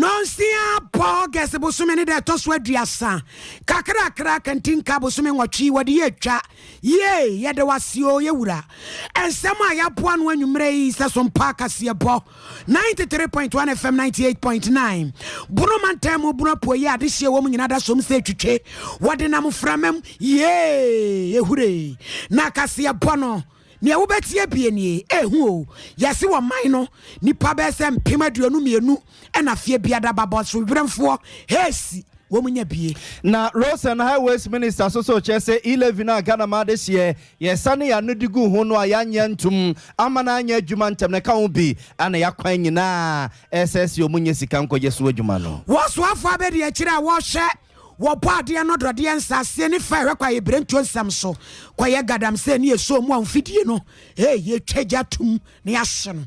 Nɔnsia bɔ August bosome ne da ɛtɔ so 30, kakrakra kantinka bosome 8 wɔde yɛ atwa. Yie, yɛde wase o, yɛwura. Nsɛm a yɛaboa no anwummerɛ yi sɛ so mpa kaseɛbɔ 93.1 FM, 98.9 Bono mantam mu, Bono apuoyi adehyeɛ wɔ mu nyina da som sɛ twitwe wɔde nam framam. Yee, ɛhure na kaseɛbɔ no nea wobɛtie bie nie. Ɛhu o, yɛse wɔ man no nipa bɛɛ sɛ 22,000 ɛna fie biada babɔ so werɛmfoɔ hɛsi wɔn nya bie. Na Roads and Highways Minister so so kyerɛ sɛ e-levy no a Ghana ma de hyeɛ yɛsane yɛano de gu ho no a yɛanyɛ ntom ama no anyɛ adwuma ntɛm no ka ho bi ana yɛakwan nyinaa ɛsɛ sɛ ɔmu nyɛ sika nkɔgye so adwuma no. Wɔsoafoɔ abɛdi akyire a wɔhyɛ wɔbɔ adeɛ no dɔdeɛ nsaseɛ ne fa ɛhwɛ kɔ a yɛbrɛ nsɛm so kɔyɛ galamsey ne yɛsɔ mu a mfidie no ee yɛtwa gya tum na yɛahye no.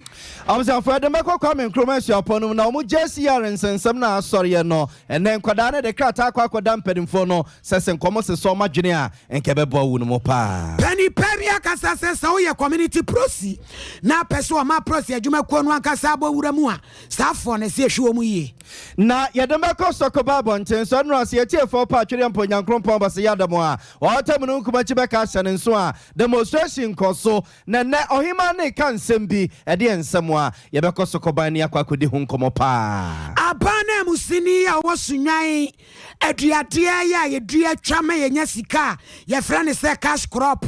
Abusuafo, ɛde mɛkɔ Kwame Nkrumah Asuapɔn no mu na wɔn JCR nsɛnsɛm na asɔreɛ no. Ɛnɛ nkwadaa no de krataa akɔ akɔda mpanimfoɔ no sɛ nkɔmɔ sesɛ ɔmo adwene a nkɛ bɛboa wu no mu paa. Pani pa bi akasa sɛ woyɛ community police na apɛ sɛ ɔma police adwumakuo no ankasa abɔ wura mu a, saa afoɔ no sɛ yɛhwɛ wɔ mu yie. Na yɛde mɛkɔ Sɔkɔba abɔnten so ɛno ase yɛtiefoɔ pa atwedeɛ mpo Nyankrompɔn bɔsɛ yɛadam a ɔɔta mu no nkumakyi bɛka ahyɛ ne nso a demonstration kɔ so na nnɛ ɔhema ne ka nsɛm bi ɛdeɛ nsɛm a yɛbɛkɔ Sɔkɔban ne akɔ akɔdi ho nkɔmmɔ paa. Aban no amusini a ɔwɔ Sunwan aduadeɛ yɛ a yɛdua twa ma yɛnya sika a yɛfrɛ no sɛ cash crop,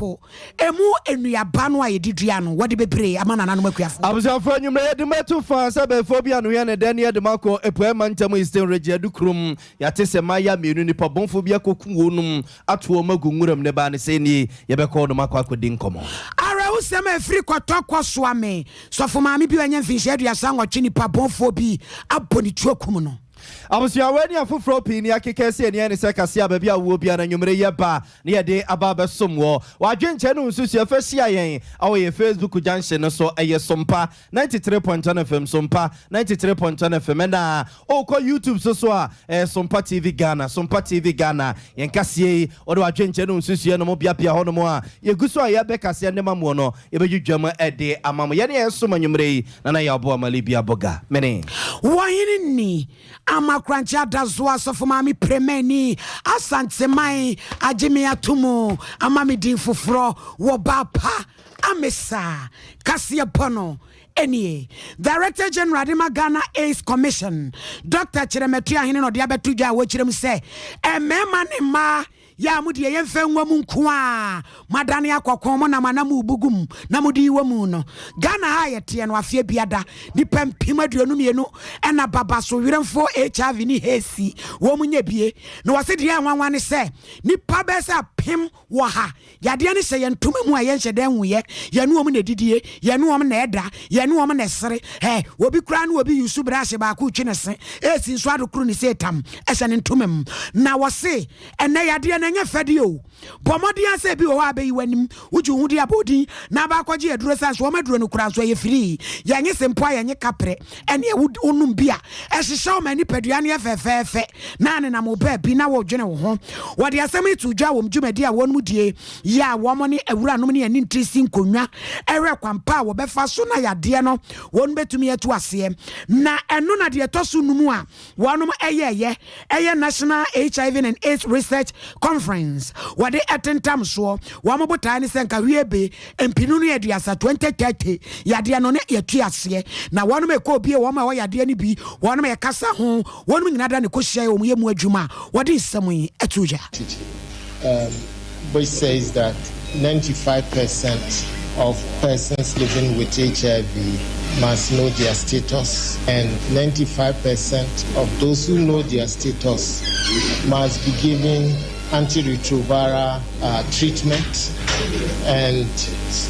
ɛmu nnuaba no a yɛde dua no, wɔde bebree ama nananom akuafoɔ. Abusuafoɔ, anwummerɛ yɛde mɛto fa sɛ bɛɛfoɔ bi anoyɛ ne dɛn ne yɛde makɔ Apuɛ mantam, Eastern Region, Adukurom. Yɛate sɛ mmaayɛ mmienu nipa bɔnfoɔ bi akɔku wɔnom ato wɔn agu nwuram ne baa ne sɛ nie yɛbɛkɔ nom akɔ akɔdi nkɔmmɔ. Awerɛhosɛm a ɛfiri Kɔtɔkɔ soa me sɔfo maame bi a ɔnyɛ mfinhyia 38, nipa bɔnfoɔ bi abɔ ne tuo kum no. Abusuawa ne afoforɔ pii ne akeka sɛ ani ne sɛ kase a baabi a wowɔ biara anwummerɛ yɛba ne yɛde aba abɛsom wɔ wadwenkyɛ no nsusua fa hyia yɛn awɔ yɛ Facebook junction no so, ɛyɛ Sompa 93.1 FM, Sompa 93.1 FM, ɛna ɔkɔ YouTube so a ɛyɛ Sompa TV Ghana, Sompa TV Ghana. Yɛn kaseɛ yi wɔde wadwenkyɛ no nsusua no mo biapia hɔ nom a yɛgu so a yɛbɛ kaseɛ ne ma moɔ no yɛbɛdwidwam ɛde ama mo. Yɛne yɛn som anwummerɛ yi nana yɛ ɔboa ma Libia Boga mene. Wɔhene ni ama korankye ada so asɔfo maame premani Asanteman agye me ato mu ama me din foforɔ wɔ baapa amesa kaseɛ bɔ no. Ɛnie Director General de ma Ghana AIDS Commission, Dr Kyerɛmɛto Ahene, na ɔde abɛto dwa a wɔkyerɛ mu sɛ mmarima ne mmaa yɛ a mode yɛmfa nwa mu nko a moadane akɔkɔn mo nam ana mobugu mu na mode yi wɔ mu no. Ghana ha a yɛteɛ no, afeɛ biada nipa 22,000 ɛna baba so werɛmfoɔ HIV ne hesi wɔ mu nyɛ bie, na wɔse deɛ nwanwa ne sɛ nipa bɛɛ sɛ 100 yadeɛ no hyɛ yɛn ntoma mu a yɛnhyɛ dɛn huyɛ. Yɛne wɔm na didie, yɛne wɔm na ɛda, yɛne wɔm na ɛsere ɛ obi koraa ne obi yusu brush baako twi ne se esi nso adokoro ne se tam ɛhyɛ ne ntoma mu. Na wɔse ɛnɛ yadeɛ no ɛnyɛ fɛdeɛ o. Bɔ mmɔden asɛ bi wɔ hɔ a bɛyi w'anim wogye wo ho di abɔdin na abaakɔgye aduro sa nso wɔn aduro no kora nso ɛyɛ firii. Yɛnye sempo a yɛnye kaprɛ ɛne wonom bi a ɛhyehyɛ wo ma nipadua no yɛ fɛfɛɛfɛ na nenam wo baabi na wɔdwene wo ho. Wɔde asɛm yi to dwa wɔ dwumadi a wɔn mu die yɛ a wɔn ne awuranom ne ani ntiri si nkonnwa ɛhwɛ kwampa a wɔbɛfa so na yadeɛ no wɔn bɛtumi atu aseɛ. Na ɛno na deɛ ɛtɔ so num a wɔnom ɛyɛɛyɛ ɛyɛ National HIV and AIDS Research Conference wɔde ɛtentam soɔ. Wɔn botae ne sɛ nka hwie be mpinu no 30, 2030, yadeɛ no ne yɛtu aseɛ. Na wɔnom ɛkɔ obie wɔn a ɛwɔ yadeɛ no bi, wɔnom ɛkasa ho, wɔnom nyinaa da ne kɔhyia wɔn yɛ mu adwuma a wɔde nsɛm yi ɛto dwa. Which says that 95% of persons living with HIV must know their status, and 95% of those who know their status must be given antiretroviral treatment and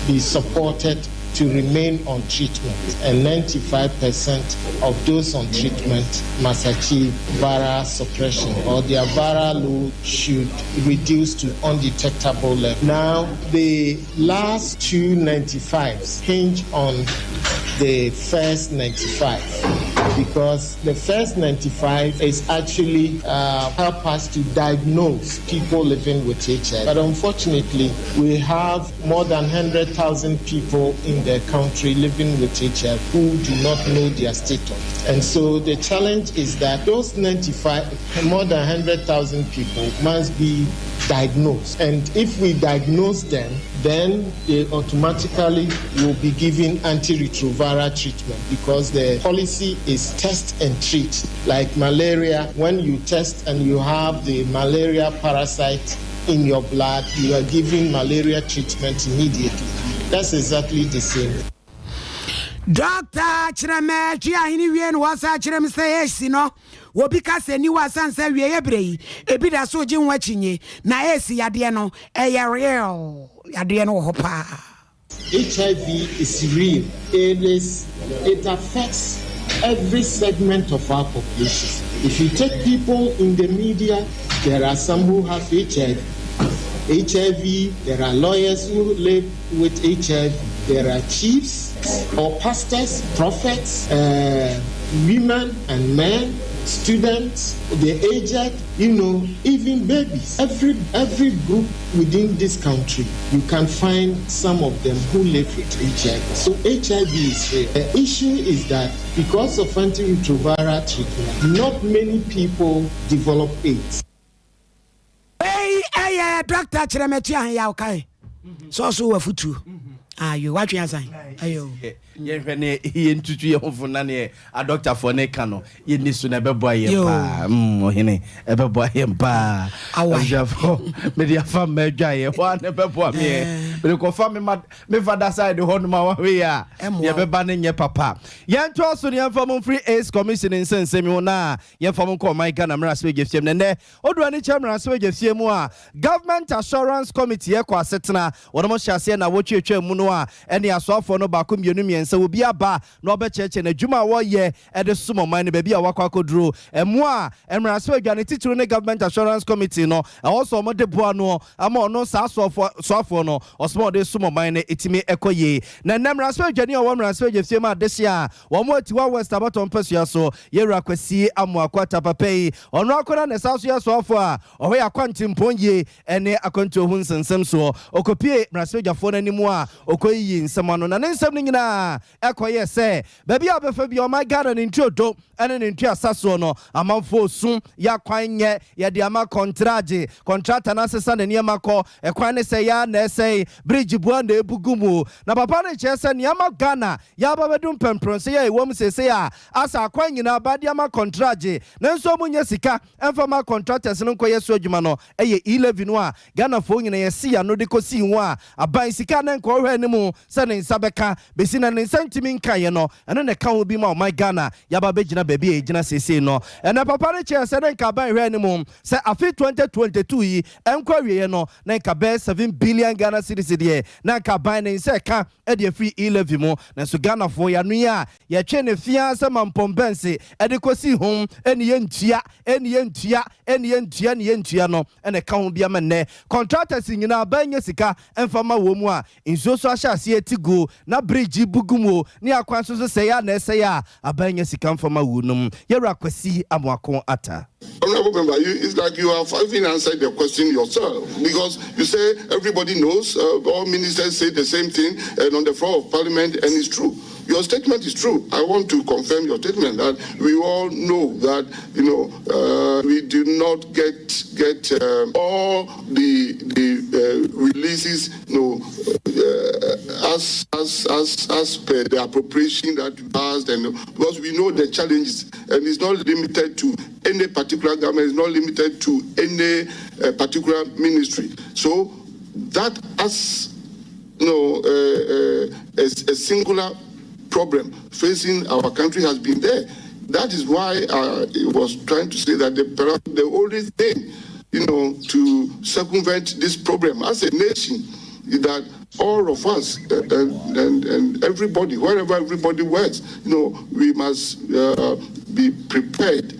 be supported to remain on treatment. And 95% of those on treatment must achieve viral suppression, or their viral load should reduce to undetectable level. Now, the last two 95s hinge on the first 95. Because the first 95 is actually help us to diagnose people living with HIV. But unfortunately, we have more than 100,000 people in the country living with HIV who do not know their status. And so the challenge is that those 95, more than 100,000 people must be diagnosed. And if we diagnose them, then they automatically will be given antiretroviral treatment because the policy is test and treat. Like malaria, when you test and you have the malaria parasite in your blood, you are given malaria treatment immediately. That's exactly the same. Dɔkta Kyerɛmɛ twe ahene wie no wɔsa kyerɛ m sɛ AIDS no wɔbi ka sɛ niwa asan sɛ wieɛ berɛ yi ebi da so gye ho akyinye na AIDS yadeɛ no ɛyɛ real yadeɛ no wɔ hɔ paa. HIV is real. It affects every segment of our population. If you take people in the media, there are some who have HIV. HIV, there are lawyers who live with HIV, there are chiefs or pastors, prophets, women and men, students, the aged, even babies. Every group within this country, you can find some of them who live with HIV. So HIV is real. The issue is that because of antiretroviral treatment, not many people develop AIDS. Ei, ɛyɛ Dɔkta Kyerɛmɛkyi ahenya wokae sɛ ɔso wɔ afotuo ayo woatwe asan ayo. Yɛhwɛ ne yɛntutu yɛ ho fo na neɛ adɔktafoɔ ne ka no yɛnni so na ɛbɛboa yɛn paa. Ɔhene, ɛbɛboa yɛn paa. Abusuafoɔ, mede afa mma adwaeɛ hɔ a na ɛbɛboa meɛ mede kɔfa me father side hɔ nom a wahwei a yɛbɛba no nyɛ papa. Yɛntoa so ne yɛmfa mo mfiri AIDS Commission nsɛnsɛm ho na yɛmfa mo nkɔ ɔman Ghana mmarahyɛbadwa fie mu. Nɛnɛ odua ne kyɛ mmarahyɛbadwa fie mu a Government Assurance Committee ɛkɔ asetena wɔnom hyɛ aseɛ na wɔtwetwa mu no a ɛne asoafoɔ no baako, mmienu, mmiɛnsa, obi aba na ɔbɛkyerɛkyerɛ n'adwuma a wɔyɛ ɛde som ɔman no, baabi a wakɔ akɔduro ɛmo a mmarahyɛbadwa ne titiri ne Government Assurance Committee no ɛwɔ sɛ ɔmode boa no ama ɔno saa soafoɔ no ɔsoma ɔde som ɔman no ɛtumi ɛkɔ yie. Na nnɛ mmarahyɛbadwani a ɔwɔ mmarahyɛbadwa fie mu adehye a wɔn Atiwa West abatɔ mpasua so, yɛwura Kwasi Amoako Atapapa yi, ɔno akɔda ne sa so yɛ soafoɔ a ɔhɔ yɛ akwantempɔn yie ɛne akwantuo ho nsɛnsɛm soɔ, ɔkɔpie mmarahyɛbadwafoɔ no anim a ɔkɔyiyi nsɛm ano na ne nsɛm no nyinaa ɛkɔyɛ sɛ baabi a bɛfa bi ɔman Ghana ne ntuodo ɛne ne ntuasa soɔ no amanfoɔ su yɛ akwan nyɛ yɛde ama kɔntragye contractor no asesa ne nneɛma kɔ ɛkwan ne sɛ yɛa na ɛsɛe bridge bua na ebugu mu. Na papa no kyerɛ sɛ nneɛma Ghana yɛaba bɛdu mpɛmprɛnso yɛ ɛwɔ mu seesei a asa akwan nyinaa ba de ama kɔntragye nanso ɔmo nyɛ sika ɛmfa ma contractors no nkɔyɛ so adwuma no ɛyɛ e-levy no a Ghanafoɔ nyina yɛsi ano de kɔsii ho a aban sika ne nkɔhwɛ anim sɛ ne nsa bɛka bɛsi na ne nsa ntumi nkaeɛ no ɛno na ɛka ho bi ma ɔman Ghana yɛaba bɛgyina baabi a yɛgyina seesei no. Ɛnɛ papa no kyerɛ sɛ ne nka aban hwɛ anim sɛ afe 2022 yi ɛnkɔ awieɛ no na nka bɛyɛ 7 billion Ghana cedis deɛ na nka aban ne nsa ɛka ɛde afiri e-levy mu, nanso Ghanafoɔ yɛano yi a yɛtwe ne fia sɛ mampɔn ɛde kɔsi ho ɛne yɛntua ɛne yɛntua ɛne yɛntua ne yɛntua no ɛna ɛka ho bi ama nnɛ contractors nyinaa aban nyɛ sika ɛmfa ma wɔ mu a nsuo so ahyɛ aseɛ ti gu na bridge bugu mu ne akwan so so sɛeɛ a na ɛsɛeɛ a aban nyɛ sika mfa ma wɔ nom. Yɛwura Kwasi Amoako Ata. Honorable member, it's like you have even answered the question yourself because you say everybody knows, all ministers say the same thing, and on the floor of parliament, and it's true. Your statement is true. I want to confirm your statement that we all know that we do not get all the releases as per the appropriation that we passed, and because we know the challenges, and it's not limited to any particular government, it's not limited to any particular ministry. So that as a singular problem facing our country has been there. That is why I was trying to say that the only thing to circumvent this problem as a nation is that all of us and everybody, wherever everybody works, we must be prepared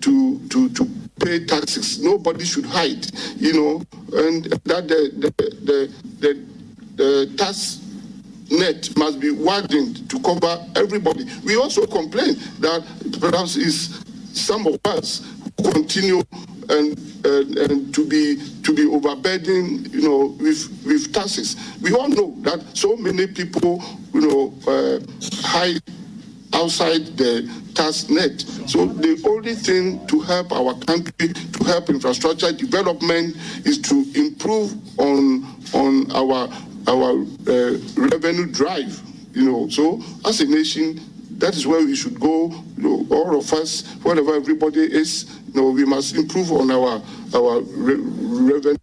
to pay taxes. Nobody should hide, and that the tax net must be widened to cover everybody. We also complain that perhaps it's some of us who continue and, and, and to be to be overburdened, you know, with with taxes. We all know that so many people, you know, hide outside the tax net. So the only thing to help our country, to help infrastructure development, is to improve on on our our revenue drive. You know, so as a nation, that is where we should go. You know, all of us, wherever everybody is, you know, we must improve on our our re- revenue.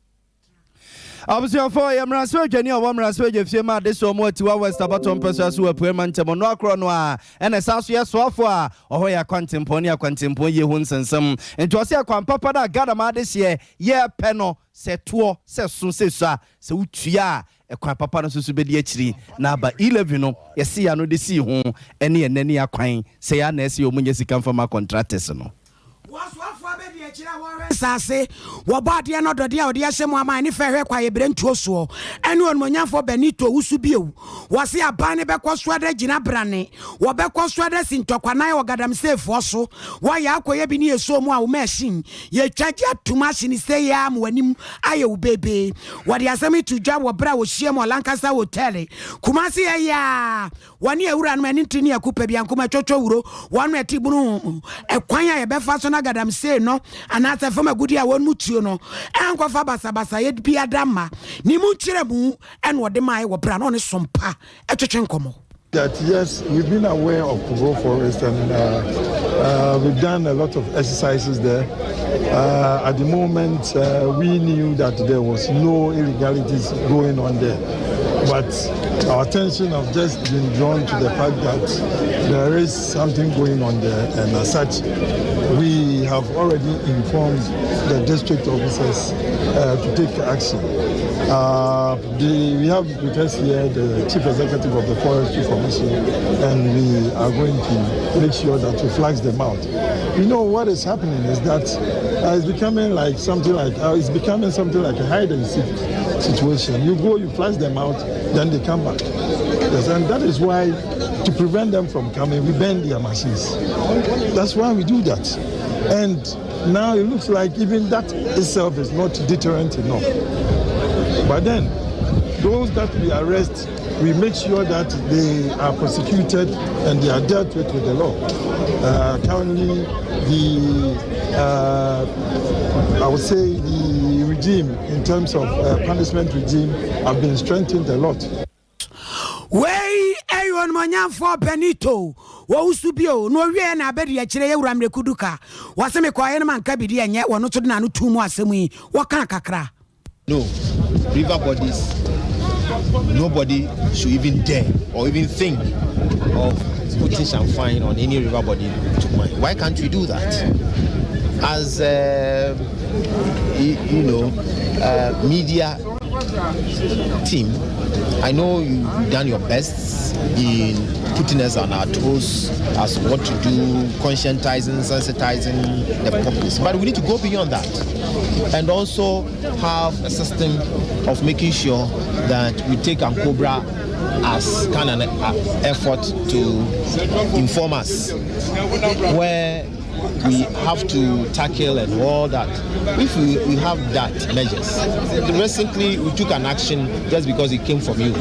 Abusuafoɔ, yɛ mmarahyɛbadwani a ɔwɔ mmarahyɛbadwa fie ma adesoɔ mu Atiwa West abatoɔ mpɛsoa so wɔ Apuei mantam ɔno akorɔ no a ɛna ɛsan so yɛ soafoɔ a ɔhɔ yɛ akwantempɔn ne akwantempɔn yie ho nsɛnsɛm. Nti ɔsɛ akwan papa no a Ghana ma adehyeɛ yɛpɛ no, sɛ toɔ sɛ so sɛ sua sɛ wotua a, ɛkwan papa no nso so bɛdi akyiri na aba. 11 no yɛsi ya no de sii ho ɛne ɛnɛ ne akwan sɛ yɛ ana ɛsɛ ɔmu nyɛ sika mfama contractors no. Wɔsoafoɔ bɛdi akyirɛ a wɔhwɛ nsase wɔbɔ adeɛ no dɔdeɛ a wɔde ahyɛ mu ama ne fɛ hwɛ kwa yɛbrɛ ntuo soɔ ɛne onumonyamfoɔ Benito Owusu bio. Wɔse aban ne bɛkɔ so ada gyina brane, wɔbɛkɔ so ada si ntɔkwanan wɔ gadamseefoɔ so. Wɔyɛ akɔyɛ bi ne yɛsuo mu a wo machine yɛtwa gye atom ahye ne sɛ yɛ ama w'anim ayɛ wo beebee. Wɔde asɛm yi to dwa wɔ berɛ a wɔhyia mu wɔ Lancaster Hotel Kumase yɛyɛ a wɔne awura no ani ntiri ne akupa bi ankoma twɔtwɔ wuro wɔn no ɛte bunu ɛkwan a yɛbɛfa so na galamsey no anaasɛ fam agudi a wɔn mu tuo no ɛnkɔfa basabasa yɛ bi ada ma ne mu nkyerɛ mu ɛna ɔde maa wɔ berɛ a na ɔne sompa ɛtwetwe nkɔmmɔ. That yes, we've been aware of Krubor Forest and we've done a lot of exercises there. At the moment, we knew that there was no illegalities going on there. But our attention have just been drawn to the fact that there is something going on there, and as such, we have already informed the district officers to take action. We have with us here the chief executive of the Forestry Commission, and we are going to make sure that we flag them out. You know what is happening is that it's becoming something like a hide and seek situation. You go, you flush them out, then they come back. Yes, and that is why, to prevent them from coming, we burn their machines. That's why we do that. And now it looks like even that itself is not deterrent enough. But then, those that we arrest, we make sure that they are prosecuted and they are dealt with the law. Currently, the I would say the regime in terms of punishment regime have been strengthened a lot. Wei ɛyɛ onumonyamfoɔ Benito Owusu bio na owie na abɛdi akyerɛ yɛwura Mmerɛku Duka. Wɔse mekɔɔyɛ no manka bidi ɛnyɛ wɔno so de n'ano tu mu asɛm yi wɔka kakra. No, river bodies, nobody should even dare or even think of putting changfan on any river body to mine. Why can't we do that? As media team, I know you've done your best in putting us on our toes as what to do, conscientizing, sensitizing the populace. But we need to go beyond that and also have a system of making sure that we take Ankobra as kind of an effort to inform us where we have to tackle and all that. If we have that measures, recently we took an action just because it came from you.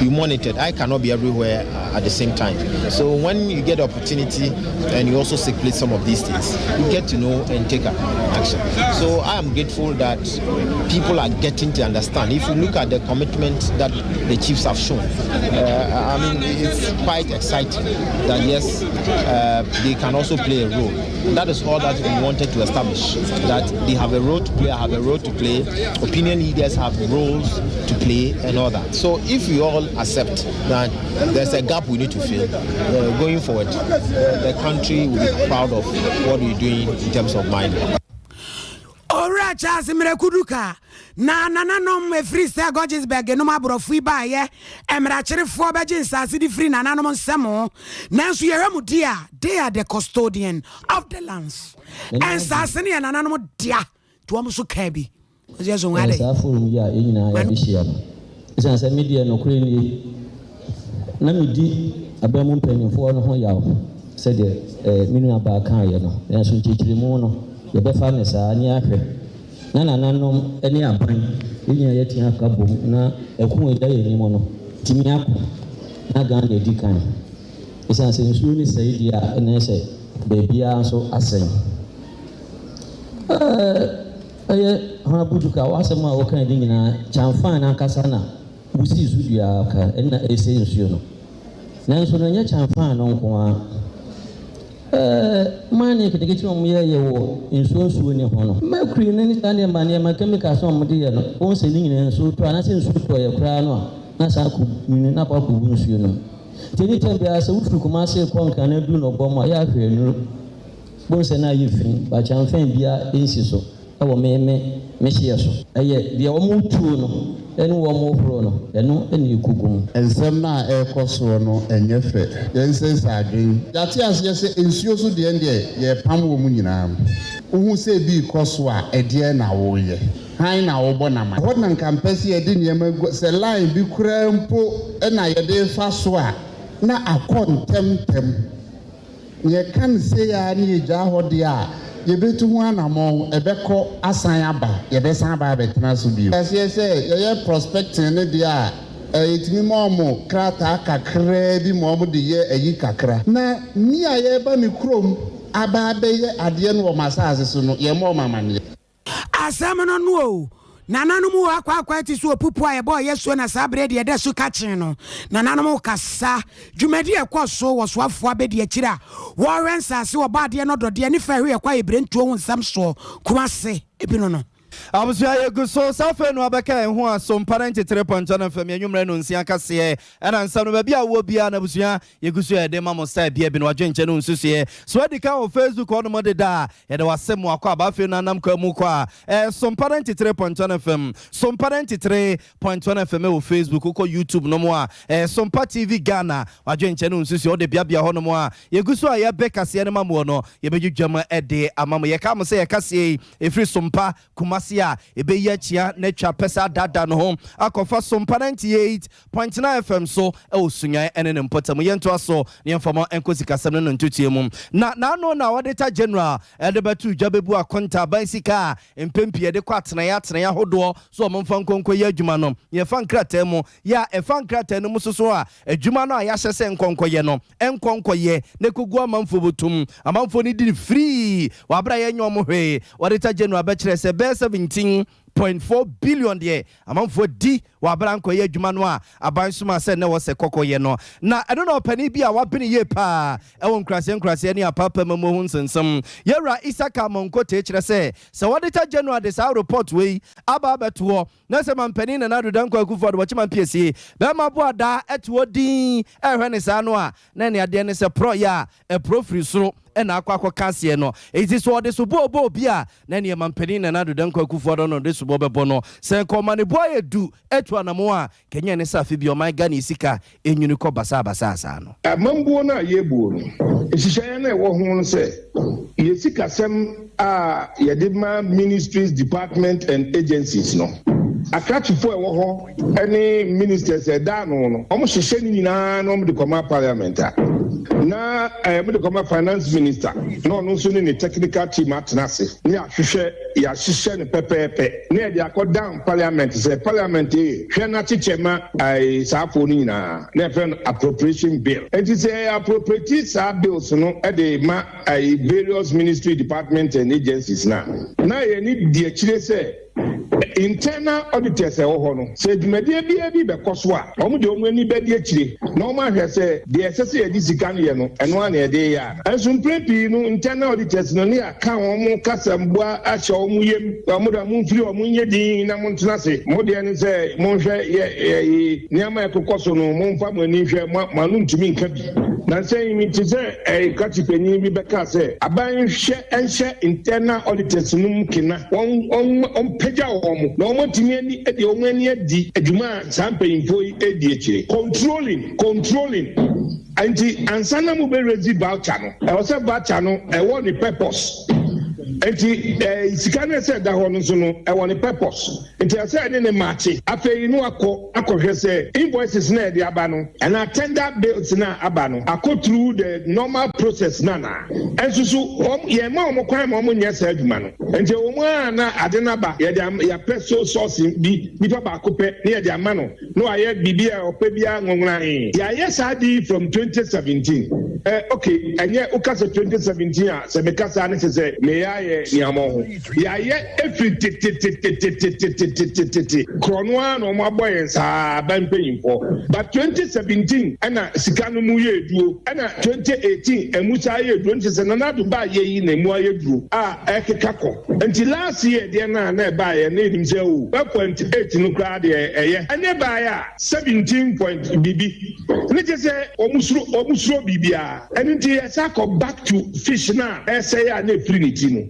You monitored. I cannot be everywhere at the same time. So when you get the opportunity and you also circulate some of these things, you get to know and take action. So I am grateful that people are getting to understand. If you look at the commitment that the chiefs have shown, I mean, it's quite exciting that yes, they can also play a role. That is all that we wanted to establish. That they have a role to play, I have a role to play, opinion leaders have roles to play, and all that. So if we all accept that there's a gap we need to fill, going forward, the country will be proud of what we're doing in terms of mining. Owura Charles Mmerɛku Duka na nananom ɛfiri sɛ Guggisberg nom aborɔfo yi baayɛ mmerakyerefoɔ bɛgye nsase de firi nananom nsɛm, nanso yɛhwɛ mu di a, they are the custodian of the lands. Ɛnsase no yɛ nananom dea, nti wɔm so kaa bi ɔsɛ so Saa forum yi a yɛn nyinaa yɛabɛhyia no, ɛsiane sɛ medeɛ nokorɛ nie. Na medi aban mu mpanimfoɔ no ho yaw sɛdeɛ me nuabaa kaeɛ no, nanso nkyerɛkyerɛmu no, yɛbɛfa no saa ne ahwɛ na nananom ne aban yɛn nyinaa yɛatumi aka bom na ɛko a ɛda yɛn anim no tumi ako na Ghana adi kan. Ɛsiane sɛ nsuo no sɛe deɛ a, ɛna sɛ baabiara nso asɛe. Ɛyɛ Honourable Duka, w'asɛm a wokae ne nyinaa, Kyamfan no ankasa na wosii so dua ka ɛna ɛsɛe nsuo no. Nanso no ɛnyɛ Kyamfan no nko ara. Mining nketenkete a wɔyɛyɛ wɔ nsuo nsuo ne ho no, mercury no ne saa nneɛma nneɛma chemicals a wɔde yɛ no, wɔn sɛ ne nyinaa nsuo tɔ anaasɛ nsuo tɔ yɛ koraa no a, na saa akɔ nwunu na akɔ akɔgu nsuo no mu. Nti anytime biara sɛ wofiri Kumasi rekɔ Nkran na aduru Nɔbɔm a, yɛ ahwɛ nnuru. Bohu sɛ na ayɛ fi, but kyamfɛn biara nsi so wɔ me me me hyeɛ so. Ɛyɛ deɛ wɔretuo no ne wɔn rehoro no, ɛno na ɛkɔgu mu. Nsɛm no a ɛrekɔ soɔ no ɛnyɛ fɛ. Yɛnsesa adwene. Yɛate aseɛ sɛ nsuo so deɛ deɛ yɛrepam wɔn nyinaa. Wohu sɛ ebi rekɔ so a, ɛdeɛn na woreyɛ? Hann na wobɔ no ama? Ɛhɔ na nka mpɛ sɛ yɛde nneɛma gu, sɛ line bi koraa mpo na yɛde refa so a, na akɔ ntɛmntɛm. Yɛka no sei ara na yɛgyaa hɔ deɛ a, yɛbɛtu ho anammɔn, ɛbɛkɔ asan aba, yɛbɛsan aba abɛtena so bio. Aseɛ sɛ yɛyɛ prospecting no deɛ a, yɛtumi ma wɔn krataa kakraa bi ma wɔde yɛ ayi kakra. Na me a yɛreba me kurom aba abɛyɛ adeɛ no wɔ m'asase so no, yɛmmɔ wɔn amaneɛ. Asɛm no no o, nananom wɔ akɔ akwan te sɛ opupu a yɛbɔɔ yɛ suo na saa berɛ deɛ ɛda su kakye no. Nananom kasa. Dwumadi a ɛkɔɔ so wɔ soafoɔ abɛdiakyire a wɔrehwɛ nsase wɔ bɔadeɛ no ɔdɔdeɛ ne fɛ hwe ɛkɔ ayɛbirentuo ho nsɛm soɔ Kumase bi no no. Abusua yɛgu so saa afei no abɛka yɛn ho a Sompa 93.1 FM yɛn nwummerɛ no nsia kaseɛ ɛna nsɛm no baabi a wowɔ biara no abusua yɛgu so yɛde ma mo style bia bi no wadwenkyɛ no nsusuɛ so adi kan wɔ Facebook hɔ nom deda a yɛde wase mo akɔ aba afei no anam kwa mu kɔ a ɛɛ Sompa 93.1 FM Sompa 93.1 FM wɔ Facebook wokɔ YouTube no mu a ɛɛ Sompa TV Ghana wadwenkyɛ no nsusuɛ wode biabia hɔ nom a yɛgu so a yɛbɛ kaseɛ no ma moɔ no yɛbɛdwidwam ɛde ama mo yɛka mo sɛ yɛkaseɛ yi ɛfiri Sompa Kumasi a ɛbɛyi akyia na atwa pɛ sɛ adaadaa no ho akɔfa Sompa 98.9 FM so ɛwɔ Sunyani ɛne ne mpɔtam. Yɛntoa so ne yɛmfa mo nkɔ sikasɛm no no ntotoe mu. Na n'ano na Auditor General ɛde bɛto dwa bɛbu akonta aban sika a mpɛn pii yɛde kɔ atenaeɛ atenaeɛ ahodoɔ so ɔmo mfa nkonko yɛ adwuma no. Yɛfa nkrataa mu yɛ a ɛfa nkrataa no mu soso a adwuma no a yɛahyɛ sɛ nkɔnkɔyɛ no nkɔnkɔyɛ na ɛkɔgu amanfoɔ bɔtom amanfoɔ no di no firii wɔabrɛ a yɛnyɛ ɔmo hwee. Auditor General bɛkyerɛ sɛ bɛyɛ 17.4 billion deɛ amanfoɔ di wɔabrɛ nkɔyɛ adwuma no a aban soma sɛ ne wɔ sɛ kɔkɔyɛ no. Na ɛno na ɔpanin bi a wabene yie paa ɛwɔ nkuraseɛ nkuraseɛ ne apaapaa mu ho nsensɛm, yɛwura Isaka Monkote, kyerɛ sɛ sɛ Auditor General de saa report wei aba abɛtoɔ na sɛ mampanin Nana Addo Dankwa Akufo Addo wɔkye mampiesie bɛrima boadaa ɛte hɔ din ɛhwɛ ne saa no a, na ɛne adeɛ ne sɛ porɔ yɛ a ɛporɔ firi soro ɛna akɔ akɔka aseɛ no. Enti sɛ ɔde sobo ɔbɔ obi a, na ɛneɛ mampanin Nana Addo Dankwa Akufo Addo no de sobo bɛbɔ no sɛ nka ɔma ne bo ayɛ du atu anamo a kɛnyɛ ne sɛ afe bi ɔman Ghana sika ɛnwini kɔ basaabasaa saa no. Amambuo no a yɛbuo no, nhyehyɛeɛ no a ɛwɔ ho no sɛ yɛ sikasɛm a yɛde ma ministries, department and agencies no, akrakyefoɔ a ɛwɔ hɔ ne ministers a ɛda ano no, wɔn hyehyɛ ne nyinaa na wɔn de kɔma Parliament a na wɔn de kɔma Finance Minister na ɔno nso ne ne technical team atena ase ne ahwehwɛ yɛahyehyɛ no pɛpɛɛpɛ na yɛde akɔ down Parliament sɛ Parliament ee hwɛ n'akyekyɛ ma ɛɛ saafoɔ no nyinaa na yɛfrɛ no appropriation bill. Nti sɛ yɛ appropriate saa bills no de ma ɛɛ various ministry, department and agencies na na yɛn di akyire sɛ internal auditors ɛwɔ hɔ no, sɛ dwumadie biara bi bɛkɔ so a, wɔn de wɔn ani bɛdi akyire na wɔn ahwɛ sɛ deɛ ɛsɛ sɛ yɛde sika no yɛ no, ɛno ara na yɛde yɛ a. Nso mpere pii no, internal auditors no ne aka wɔn kasamboa ahyɛ wɔn yam, wɔn de wɔn mfiri wɔn nyɛ din na mo ntena ase. Mo deɛ ne sɛ monhwɛ yɛ yɛ nneɛma a ɛkokɔ so no, momfa mo ani nhwɛ, mo mo ano ntumi nka bi. Na nsɛn yi te sɛ ɛyɛ krakye panyin bi bɛka sɛ aban hwɛ nhyɛ internal auditors no mu kena, wɔn wɔn ɔmpagya wɔn na wɔn atumi ani de wɔn ani adi adwuma a saa mpanyinfoɔ yi edi akyire. Controlling, controlling. Nti ansa na mo bɛ raise voucher no, ɛwɔ sɛ voucher no ɛwɔ ne purpose. Nti eh, sika no ɛsɛ ɛda hɔ no nso no, ɛwɔ ne purpose. Nti ɛsɛ ɛne ne maakye. Afei no akɔ akɔhwɛ sɛ invoices na ɛde aba no anaa tender bills na aba no akɔ through the normal process na na. Ɛnso so wɔn yɛn ma wɔn kwan ma wɔn nyɛ saa adwuma no. Nti wɔn a na ade no aba, yɛde am yɛapɛ so source bi, nipa baako pɛ ne yɛde ama no na wayɛ biribi a ɔpɛ biara nwonworan. Yɛayɛ saa ade yi from 2017. Eh, okay, ɛnyɛ woka sɛ 2017 a, sɛ meka saa ne kyɛ sɛ meyɛ ayɛ nea mo ho. Yɛayɛ ɛfiri tetetetetetetetetete korɔ no ara na wɔn abɔ yɛn saa aba mpanyinfoɔ. But 2017 ɛna sika no mu yɛ duro, ɛna 2018 ɛmu saa yɛ duro, nti sɛ Nana Addo baa yɛ yi na emu ayɛ duro a ɛkeka kɔ. Nti last year deɛ no a na ɛbaeɛ na yɛnim sɛ o 12.8 no koraa deɛ ɛyɛ, ɛnyɛ baeɛ a 17 point biribi ne kyɛ sɛ wɔn suro, wɔn suro biribiara. Ɛno nti yɛsa kɔ back to fish no a ɛsɛe a na ɛfiri ne ti no.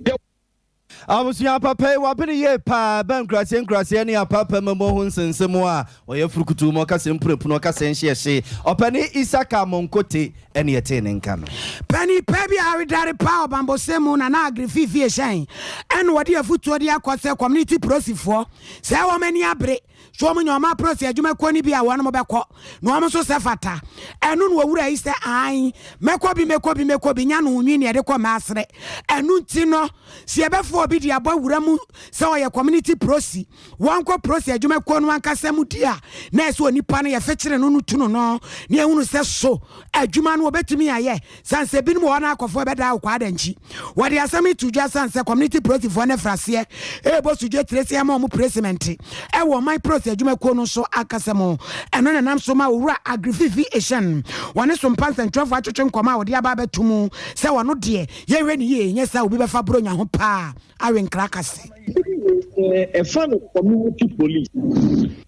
Abusua papa yi wabene yie paa bɛ nkuraseɛ nkuraseɛ ne apaapa mmɛbɔ ho nsensɛm a ɔyɛ furukutuu mu ɔkasɛ mpurapunu ɔkasɛ nhyeɛhye ɔpɛne Isaka Monkote ɛne ɛtee ne nka no. Panin pa bi a awedare paa ɔbanbɔsɛm mu Nana Aggrey Fiifie Hyɛn ɛna ɔde afutuo de akɔ sɛ community prosifoɔ sɛ wɔn ani abere so wɔn nya wɔn aprosi adwumakuo no bi a wɔn bɛkɔ na wɔn nso sɛ fata. Ɛno na owura yi sɛ ae, mɛkɔ bi, mɛkɔ bi, mɛkɔ bi, nya no nwi na yɛde kɔ mmaasere. Ɛno nti no, sɛ yɛbɛfa obi de abɔ awura mu sɛ ɔyɛ community prosi, wɔnkɔ prosi adwumakuo no ankasa mu di a, na ɛsɛ onipa no yɛfekyere no no tu no no na yɛhunu sɛ so adwuma no wɔbɛtumi ayɛ. Sane sɛ binom wɔ hɔ no akɔfoɔ bɛdaa wo kwaa dankyi. Wɔde asɛm yi to dwa sane sɛ community prosifoɔ no afiri aseɛ rebɔ sudwe tire sɛ yɛma wɔn presimɛnte wɔ ɔman prosi adwumakuo no nso ankasa mu. Ɛno na ɛnam so ma Owura Agrififi Ehyen wɔne Sompa nsɛntwerɛfoɔ atwetwe nkɔmmɔ a wɔde aba abɛto mu sɛ ɔno deɛ yɛnhwɛ no yie nyɛ saa obi bɛfa Buronya ho paa awe nkra kase. Sɛ ɛfa no community police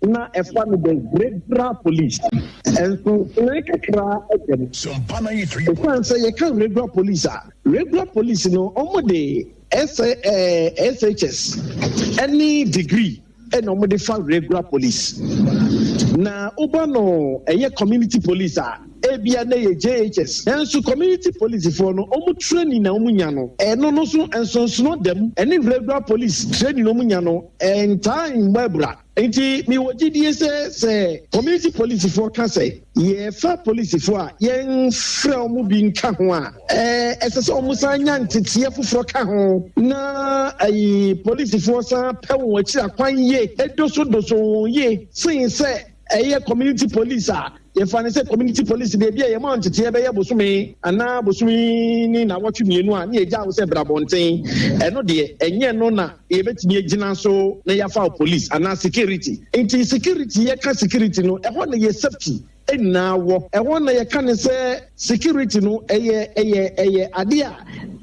na ɛfa no the regular police nso, nsonoe kakra da mu. Ɛsiane sɛ yɛka regular police a, regular police no wɔde SHS ne degree na wɔde fa regular police. Na woba no ɛyɛ community police a, ebia na ɛyɛ JHS. Nanso community policefoɔ no, wɔn training na wɔn nya no, ɛno no nso nsonsono da mu. Ɛne regular police training na wɔn nya no, ɛntaa mmɔ abira. Nti mewɔ gyidie sɛ, sɛ community policefoɔ ka sɛ yɛrefa policefoɔ a, yɛmfrɛ wɔn bi nka ho a, ɛsɛ sɛ wɔn san nya nteteɛ foforɔ ka ho, na ayi polisifoɔ san pɛ wɔn akyiri akwan yie, dosodoso wɔn yie sen sɛ ɛyɛ community police a yɛfa no sɛ community police deɛ bi a yɛma nteteɛ bɛyɛ bosome anaa bosome ne nnawɔtwe 2 a ne yɛgya wo sɛ bra abɔnten. Ɛno deɛ ɛnyɛ no na yɛbɛtumi agyina so na yɛafa wo police anaa security. Nti security, yɛka security no, ɛhɔ na yɛ safety nyinaa wɔ. Ɛhɔ na yɛka ne sɛ security no ɛyɛ ade a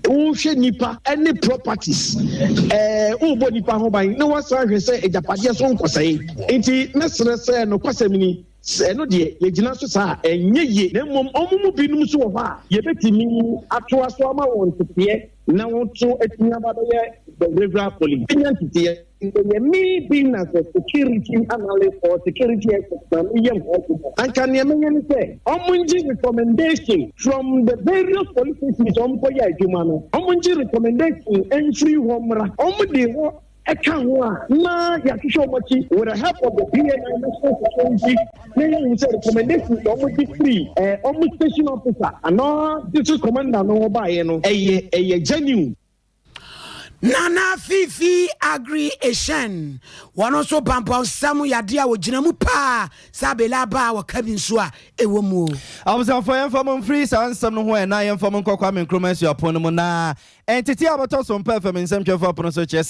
wohwɛ nipa ne properties, wobɔ nipa ho ban na wasan hwɛ sɛ agyapadeɛ so nkɔsɛe. Nti mɛsrɛ sɛ nokwasɛm ni, ɛno deɛ yɛgyina so saa a ɛnyɛ yie, na mmom ɔmo mu binom nso wɔ hɔ a yɛbɛtumi atoa so ama wɔn nteteɛ na wɔn nso atumi aba bɛyɛ the regular police nya nteteɛ. Ɛyɛ me being as a security analyst or security expert na meyɛ ho adwuma. Anka nea mɛyɛ ne sɛ ɔmo ngye recommendation from the various police stations ɔmo kɔyɛ adwuma no, ɔmo ngye recommendation mfiri hɔ mmra. Ɔmo de hɔ ɛka ho a, na yɛahwehwɛ ɔmo akyi with the help of the PNI, national security, na yɛhu sɛ recommendation a ɔmo de firi ɔmo station officer anaa district commander no hɔ baeɛ no ɛyɛ genuine. Nana Fifi Agri Ehyen, wɔn nso bampɔ nsɛm yadeɛ a wɔgyina mu paa sɛ abela aba a wɔka bi nso a ɛwɔ mu o. Abusuafoɔ, yɛmfa mo mfiri saa nsɛm no ho ɛ na yɛmfa mo nkɔ Kwame Nkrumah Asuapɔn no mu. Na ntetee a bɛtɔ so mpa FM nsɛmtwerɛfoɔ apono so kyerɛ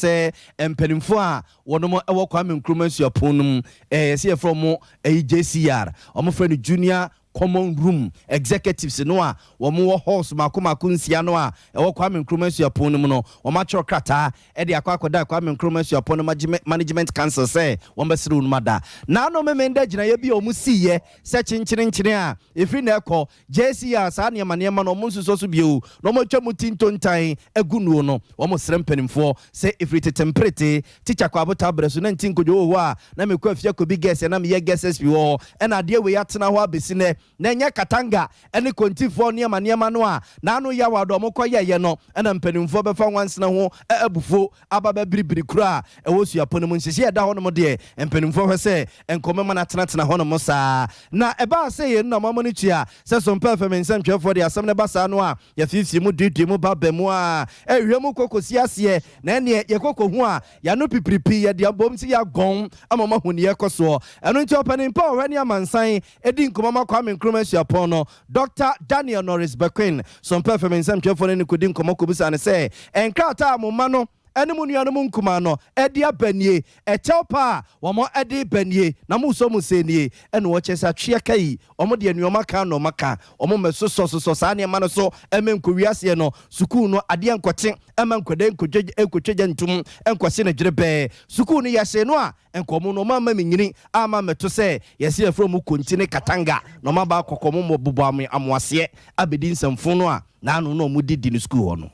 sɛ mpanimfoɔ a wɔnom wɔ Kwame Nkrumah Asuapɔn no mu, yɛsɛ yɛfrɛ wɔn ɛyi JCR, wɔfrɛ no Junior Common Room Executives no a wɔn wɔ halls mako mako 6 no a ɛwɔ Kwame Nkrumah Asuapɔn no mu no, wɔn atwerɛ krataa de akɔ akɔda Kwame Nkrumah Asuapɔn no Management Council sɛ wɔn bɛsere wɔn ada. Naano Memenda gyinaeɛ bi a wɔn siiɛ sɛ kyenkyerenkyene a ɛfiri na ɛkɔ JCR saa nneɛma nneɛma no wɔn nsusɔ so bio na wɔn atwa mu ti ntontan agu nuo no, wɔn srɛ mpanimfoɔ sɛ ɛfiri tete mprete Tikya Kwabo Tabrɛ so na nti nkodwo wɔ hɔ a na mekɔ afie akɔbi gɛs na meyɛ gɛs SP wɔ hɔ ɛna adeɛ wei atena hɔ abɛsi nɛ. Na ɛnyɛ Katanga ne Kontifoɔ nneɛma nneɛma no a n'ano yaw a wɔn kɔ yɛeɛ no na mpanimfoɔ bɛfa nwansena ho abufuo aba bɛbiribiri kuro a ɛwɔ suapɔn no mu. Nhyehyɛeɛ a ɛda hɔnom deɛ, mpanimfoɔ hwɛ sɛ nkɔmmɔ ma no atenatena hɔnom saa. Na ɛbaa sɛ yeinom na moama no tua sɛ Sompɛ FM nsɛntwerɛfoɔ de asɛm no ba saa no a, yɛfiefie mu duadua mu ba ba mu a, ɛhwɛ mu kɔ kɔsi aseɛ, na ɛnneɛ yɛkɔ kɔhu a, yɛano pipiripi, yɛde abom sɛ yɛagɔn ama moahu deɛ ɛrekɔ soɔ. Ɛno nti ɔpanin pa a ɔhwɛ ne amansan di nkɔmmɔ ma Kwame Nkrumah Suapɔn no, Dɔkta Daniel Norris Bequin, Sompɛ FM nsɛmtwerɛfoɔ ne no kɔdi nkɔmmɔ kɔbisaa no sɛ, Nkrataa a mo mma no ne mo nuanom nkumaa no de aba nie, ɛkyɛw pa a wɔde reba nie, na mosɔ mu sɛn nie? Ɛna ɔkyerɛ sɛ atweɛ ka yi, wɔn deɛ nea wɔaka na wɔaka, wɔn mmɛsosɔsosɔ saa nneɛma no so mma nkɔwie aseɛ no, sukuu no adeɛ nkɔkye mma nkwadaa nkɔtwa gya ntom nkɔhye no dwerebɛɛ. Sukuu no yɛhyee no a, Nka ɔmo no ɔmo amma me nyini amma ammɛto sɛ yɛse yɛfrɛ ɔmo Konti ne Katanga na ɔmo aba akɔkɔ ɔmo mmɔ bobɔ ame amoaseɛ abɛdi nsɛmfoo no a naano na ɔmo de di no sukuu hɔ no.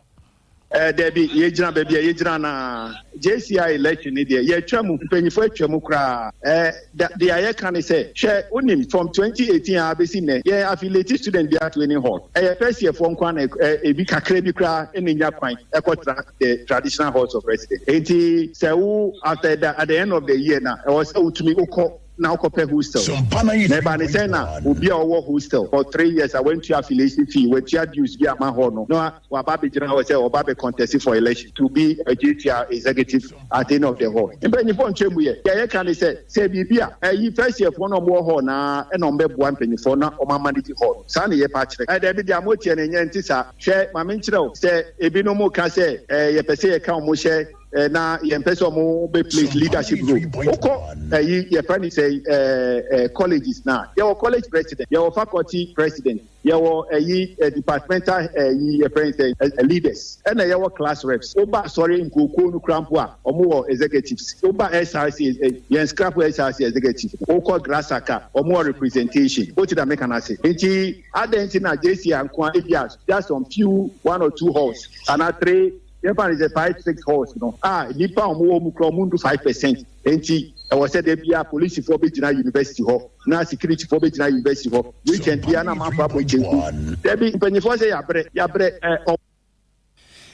Eh, dabi, yɛgyina baabi a yɛgyina no ara. JCI election no deɛ, yɛatwa mu, mpanyinfoɔ atwa mu koraa. Eh, da, deɛ yɛka ne sɛ, hwɛ, wonim, from 2018 ara bɛsi nnɛ, yɛn affiliate student biara to any hall. Ɛyɛ first year foɔ nko ara na, eh, ebi kakra bi koraa na ɛnya kwan kɔtra the traditional halls of residence. Enti sɛ wo after the, at the end of the year na ɛwɔ sɛ wotumi wokɔ na wokɔpɛ hostel. Na ɛba ne sɛ na obi a ɔwɔ hostel for 3 years a wantua affiliation fee, watua dues bi ama hɔ no, na waba abɛgyina hɔ sɛ ɔba bɛ contest for election to be a JTR executive at any of the hall. Mpanyinfoɔ ntwa mu yɛ. Deɛ yɛka ne sɛ, sɛ biribi a ɛyi first year foɔ na ɔmo wɔ hall na ɛna ɔmo bɛboa mpanyinfoɔ na ɔmo amanage hall. Saa na yɛpa akyerɛ. Ɛdɛbi deɛ amotiɛ no nyɛ nti saa. Hwɛ, ma menkyerɛ wo, sɛ ebinom ka sɛ ɛɛ yɛpɛ sɛ yɛka wɔn hyɛ ɛɛ na yɛmpɛ sɛ wɔn bɛ play leadership role. Wokɔ ɛyi yɛfrɛ no sɛ ɛɛ ɛɛ colleges na yɛwɔ college president, yɛwɔ faculty president, yɛwɔ ɛyi ɛ departmental ɛyi yɛfrɛ no sɛ ɛ leaders, ɛna yɛwɔ class reps. Woba asɔre nkurokuo no kura mpo a, wɔn wɔ executives. Woba SRC ɛ yɛn scrap SRC executive. Wokɔ GRASAC a, wɔn wɔ representation. Wote da meka no ase. Nti adɛn nti na JC nko a ebi a just some few one or two halls anaa three, yɛmfa no sɛ five, six halls no a nipa a wɔwɔ mu kura wɔn ndu 5%, nti ɛwɔ sɛ de bia polisifoɔ bɛgyina university hɔ na securityfoɔ bɛgyina university hɔ weekend bia na amanfoɔ abɔ nkyɛnku? Dabi, mpanyinfoɔ sɛ yabrɛ, yabrɛ ɛ.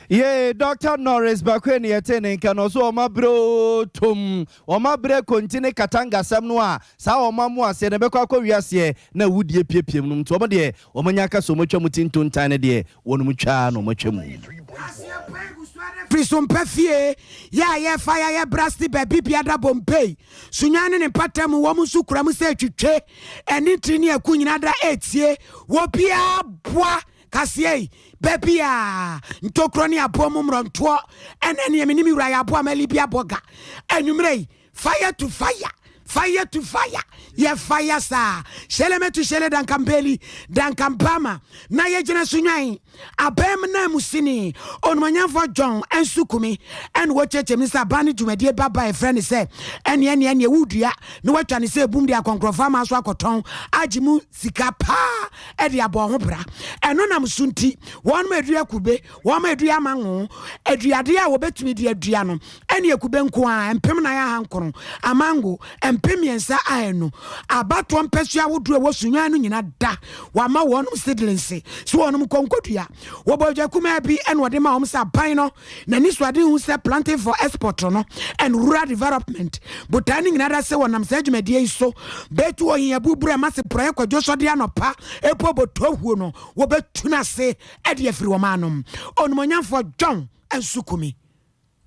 Yee, Dr Norris Bakwe ne yɛte ne nka no so. Ɔma berɛ o tom, ɔma berɛ Konti ne Katanga sɛm no a saa ɔma mo aseɛ na ɛbɛkɔ akɔ wiaseɛ na awudie piepiem no nti ɔmo deɛ ɔmo nya aka sɛ ɔmo atwa mu ti ntontan no deɛ wɔnom twaa na ɔmo atwa mu. Firi so mpɛ fie yɛ a yɛfa yɛayɛ brasti baabi biada Bombay Sunyani ne ne mpata mu wɔn nso kura mu sɛ twitwe ɛne tiri ne aku nyinaa da etie wɔ biara boa kaseɛ yi baabi a ntokuro ne aboɔ mu mmorɔntoɔ ɛna neɛ menim wura yɛ aboa ma libi abɔ ga anwummerɛ yi. Fire to fire, fire to fire, yɛ fire saa hyɛlɛmɛ to hyɛlɛ dankampeli dankampama na yɛgyina so nwan abɛn na mu sini onumanyamfoɔ John Nso Kumi ɛna wɔkyerɛkyerɛ mu sɛ aban no dwumadie baba ɛfrɛ ne sɛ ɛneɛ neɛ neɛ wodua na watwa ne sɛ ebum de akɔnkorɔfoɔ ama so akɔtɔn agye mu sika paa ɛde abɔ ho bra. Ɛno nam so nti wɔn adua kube, wɔn adua amango, aduadeɛ a wɔbɛtumi de adua no ɛne akube nko a 4900, amango 3500. Abatoɔ mpɛsua ahodoɔ a ɛwɔ Sunyani no nyina da wama wɔnom seedlings so wɔnom nkɔnkɔdua. Wɔbɔ adwa kumaa bi ɛna ɔde ma wɔn sɛ aban no n'ani so ade hu sɛ planting for export no and rural development botae no nyina da sɛ wɔnam saa dwumadie yi so bɛtu ohia buburu ɛma se porɔeɛ kwadwo sɔde anɔpa epo bɔtɔ huo no wɔbɛtu no ase ɛde afiri wɔn anom. Onumonyamfoɔ John Nsukumi.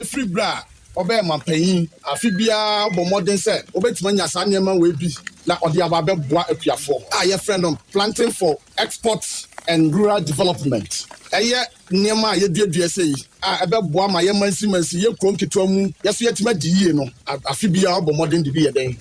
Ɛfiri berɛ a ɔbɛyɛ mampanyin, afe biara ɔbɔ mmɔden sɛ ɔbɛtumi anya saa nneɛma wei bi na ɔde aba abɛboa akuafoɔ a yɛfrɛ no planting for export and rural development. Ɛyɛ nneɛma a yɛduadua sɛ yi a ɛbɛboa ma yɛ mansimansi yɛ kuro nketewa mu yɛso yɛtumi adi yie no, afe biara ɔbɔ mmɔden de bi yɛ dɛn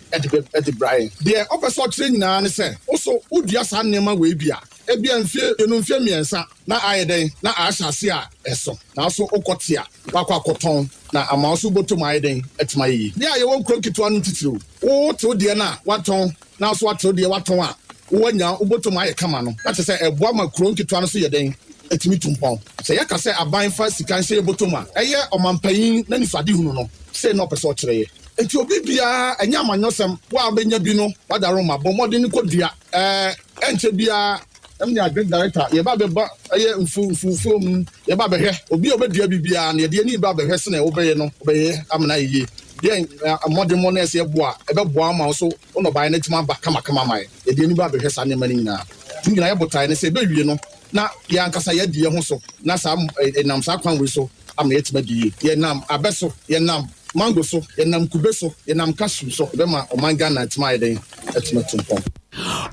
ɛde bra yɛn. Deɛ ɔpɛ sɛ ɔkyerɛ nyinaa ne sɛ woso wodua saa nneɛma wei bi a, ebia mfie 2, mfie 3 na ayɛ dɛn na ahyɛ ase a ɛso, nanso wokɔ te a wakɔ akɔtɔn na ama wo so bɔtɔm ayɛ dɛn ɛtumi ayɛ yie. Deɛ a yɛwɔ nkuro nketewa no titiriw, wotew deɛ no a watɔn na so atew deɛ watɔn a wowanya wobɔtɔm ayɛ kama no, na kyerɛ sɛ ɛboa ma kuro nketewa no so yɛ dɛn ɛtumi tu mpɔn. Sɛ yɛka sɛ aban fa sika nhyɛ yɛ bɔtɔm a, ɛyɛ ɔmampanyin na nifadehunu no sei na ɔpɛ sɛ ɔkyerɛ yɛ. Nti obi biara ɛnyɛ amanyɔsɛm wo a wobɛnya bi no wadaroma bɔ mmɔden kɔdua ɛɛ. Ɛnkyɛ biara ɛne agric director yɛba bɛba ɛyɛ mfu mfufuo mu, yɛba bɛhwɛ obi a ɔbɛdua biribiara no, yɛde ani ba bɛhwɛ sɛnea wobɛyɛ no, wobɛyɛ amena yie. Deɛ mmɔdemmɔ no ɛsɛ ɛboa ɛbɛboa ama wo so wo nnɔbaeɛ no atumi aba kamakama ama yɛ. Yɛde ani ba bɛhwɛ saa nneɛma no nyinaa. Ne nyinaa yɛ botaeɛ no sɛ ɛbɛwie no na yɛn ankasa yɛadi yɛn ho so, na saa ɛnam saa kwan wei so ama yɛatumi adi yie. Yɛnam abɛ so, yɛnam mango so, yɛnam kube so, yɛnam cashew so, ɛbɛma ɔman Ghana atumi ayɛ dɛn? Atumi atu mpɔn.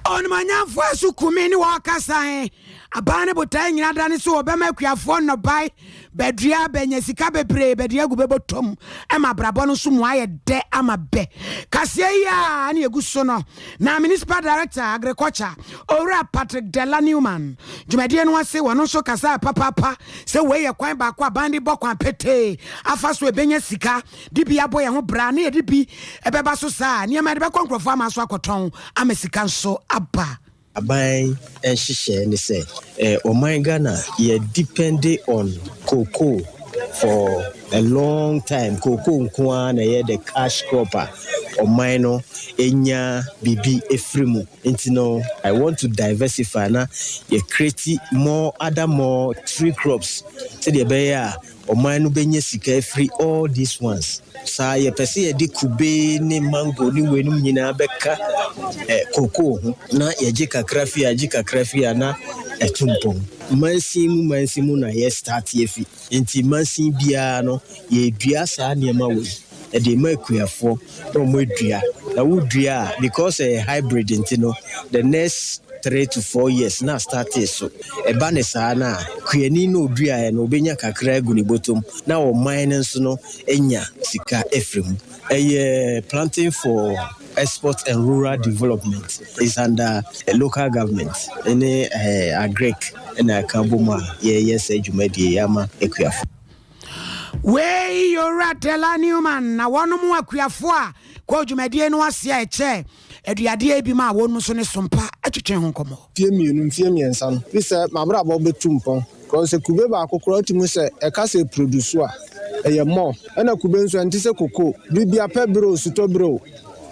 Onimuonyamfoɔ Asu Kumi ne wɔn kasa he. Aban no botae nyina da ne sɛ wɔbɛma akuafoɔ nnɔbae bɛdua bɛnya sika bebree bɛde agu bɛ bɔtɔm ma abrabɔ no nso mu ayɛ dɛ ama bɛ. Kaseɛ yi a ne ɛgu so no na Municipal Director Agriculture Owura Patrick Della Newman dwumadie no ase wɔno nso kasaa papaapa sɛ wei yɛ kwan baako aban de bɔ kwan petee afa so ɛbɛnya sika de bi abɔ yɛn ho bra na yɛde bi ɛbɛba so saa nneɛma yɛde bɛkɔ nkurɔfoɔ ama so akɔtɔn ama sika nso aba. Aban nhyehyɛɛ ne sɛ ɔman Ghana yɛ depende on cocoa for a long time, cocoa nko ara na ɛyɛ the cash crop a ɔman no nya biribi firi mu. Nti no I want to diversify na yɛ create more other more tree crops sɛdeɛ ɛbɛyɛ a ɔman no bɛnya sika afiri all these ones. Saa yɛpɛ sɛ yɛde kube ne mango ne weinom nyinaa bɛka eh, cocoa ho na yɛgye kakra fi a gye kakra fi a na ɛto mpɔn. Mansin mu mansin mu na yɛ start afi. Nti mansin biara no yɛdua saa nneɛma wei. Ɛde ma akuafoɔ na wɔn adua. Na wodua a, because ɛyɛ hybrid nti no, the next 3 to 4 years na starte so. Ɛba ne saa no a, kuani no oduaeɛ no obɛnya kakra agu ne bɔtɔm na ɔman no nso no anya sika afiri mu. Ɛyɛ planting for export and rural development is under local government ne agric na ɛka bɔ mu a yɛyɛ saa dwumadie yi ama akuafo. Wei yɛ Owura Della Newman na wɔnom akuafoɔ a kɔɔ dwumadie no ase a ɛkyɛɛ aduadeɛ bi maa wɔnom nso ne Sompa twetwee ho nkɔmmɔ. Mfeɛ mmienu, mfeɛ mmiɛnsa no, gye sɛ m'abrabɔ bɛtu mpɔn. Because sɛ kube baako koraa wotumi hu sɛ ɛka sɛ ɛproduce a, ɛyɛ more. Ɛna kube nso ɛnte sɛ cocoa, biribi apɛ berɛ o, sutɔ berɛ o,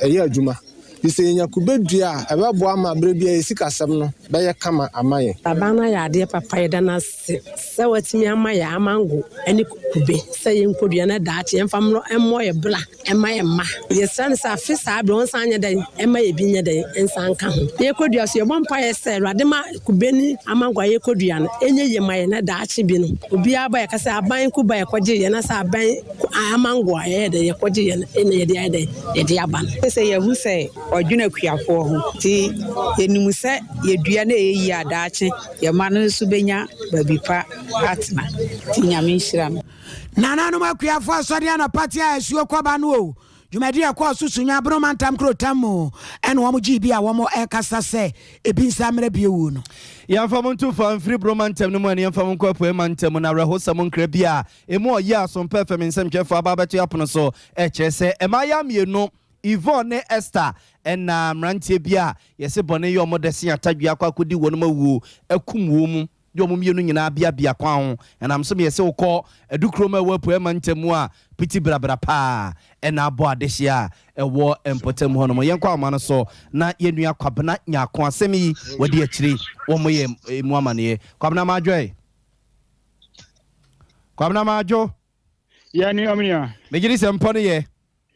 ɛyɛ adwuma. Nti sɛ yɛnya kube dua a, ɛbɛboa ma berɛ biara yɛn sikasɛm no bɛyɛ kama ama yɛn. Aban no ayɛ adeɛ papa, yɛda no ase sɛ watumi ama yɛn amango ne kube sɛ yɛnkɔdua na daakye yɛmfa mmɔ yɛn bra mma yɛn mma. Yɛsrɛ no sɛ afe saa berɛ ɔnsan nyɛ dɛn mma yɛn bi nyɛ dɛn nsan nka ho. Yɛkɔdua so yɛbɔ mpaeɛ sɛ Awurade ma kube ne amango a yɛkɔdua no ɛnyɛ yie ma yɛn na daakye bi no obiara ba yɛka sɛ aban kube a yɛkɔgyeeɛ na sɛ aban amango a yɛyɛ dɛn yɛkɔgyeeɛ no ɛna yɛde ayɛ dɛn yɛde aba no. Sɛ yɛahu sɛ ɔdwene akuafoɔ ho nti yɛnim sɛ yɛdua na ɛyɛ yie a daakye yɛn mma no nso bɛnya baabi pa atena nti Nyame nhyira no. Nananom akuafoɔ asɔre anɔpa te a asuo kɔba no o, dwumadi a ɛkɔɔ so Sunya Bono mantam kurotam mu ɛna wɔn gyee bi a wɔn ɛkasa sɛ ebi nsa mmerɛ bio wuo no. Yɛmfa mo nto fa mfiri Bono mantam no mu ɛne yɛmfa mo nkɔ Apueɛ mantam mu na awerɛhosɛm nkra bi a emu ɔyea so mpɛ fam nsɛmtwerɛfoɔ aba abɛto yɛn apono so kyerɛ sɛ mmaayewa mmienu, Yvonne ne Esther, na mmeranteɛ bi a yɛse bɔne yɛ wɔn dɛ sen atadwe akɔ akɔdi wɔn awuo akum wɔn de wɔn mmienu nyinaa beabea kwan ho. Ɛnam so ma yɛse wokɔ Adukurom a ɛwɔ Apueɛ Mantam mu a, piti brabra paa na abɔ adehyeɛ a ɛwɔ mpɔtam hɔnom. Yɛnkɔ ahoma no so na yɛn nua Kwabena Nyarko asɛm yi wadi akyire wɔmmɔ yɛn mu amaneɛ. Kwabena Madwoe. Kwabena Madwo. Yɛ ne ɔmenua. Megye di sɛ mpɔ no yɛ.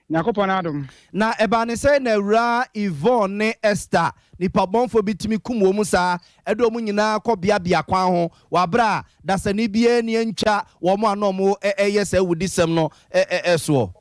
Nyankopɔn adom. Na ɛbaa ne sɛn na Awuraa Yvonne ne Esther, nnipa bɔnfoɔ bi tumi kum wɔn saa, de wɔn nyinaa kɔ beabea kwan ho, wɔ aberɛ a dasani biara ani antwa wɔn a na wɔreyɛ saa awudisɛm no soɔ?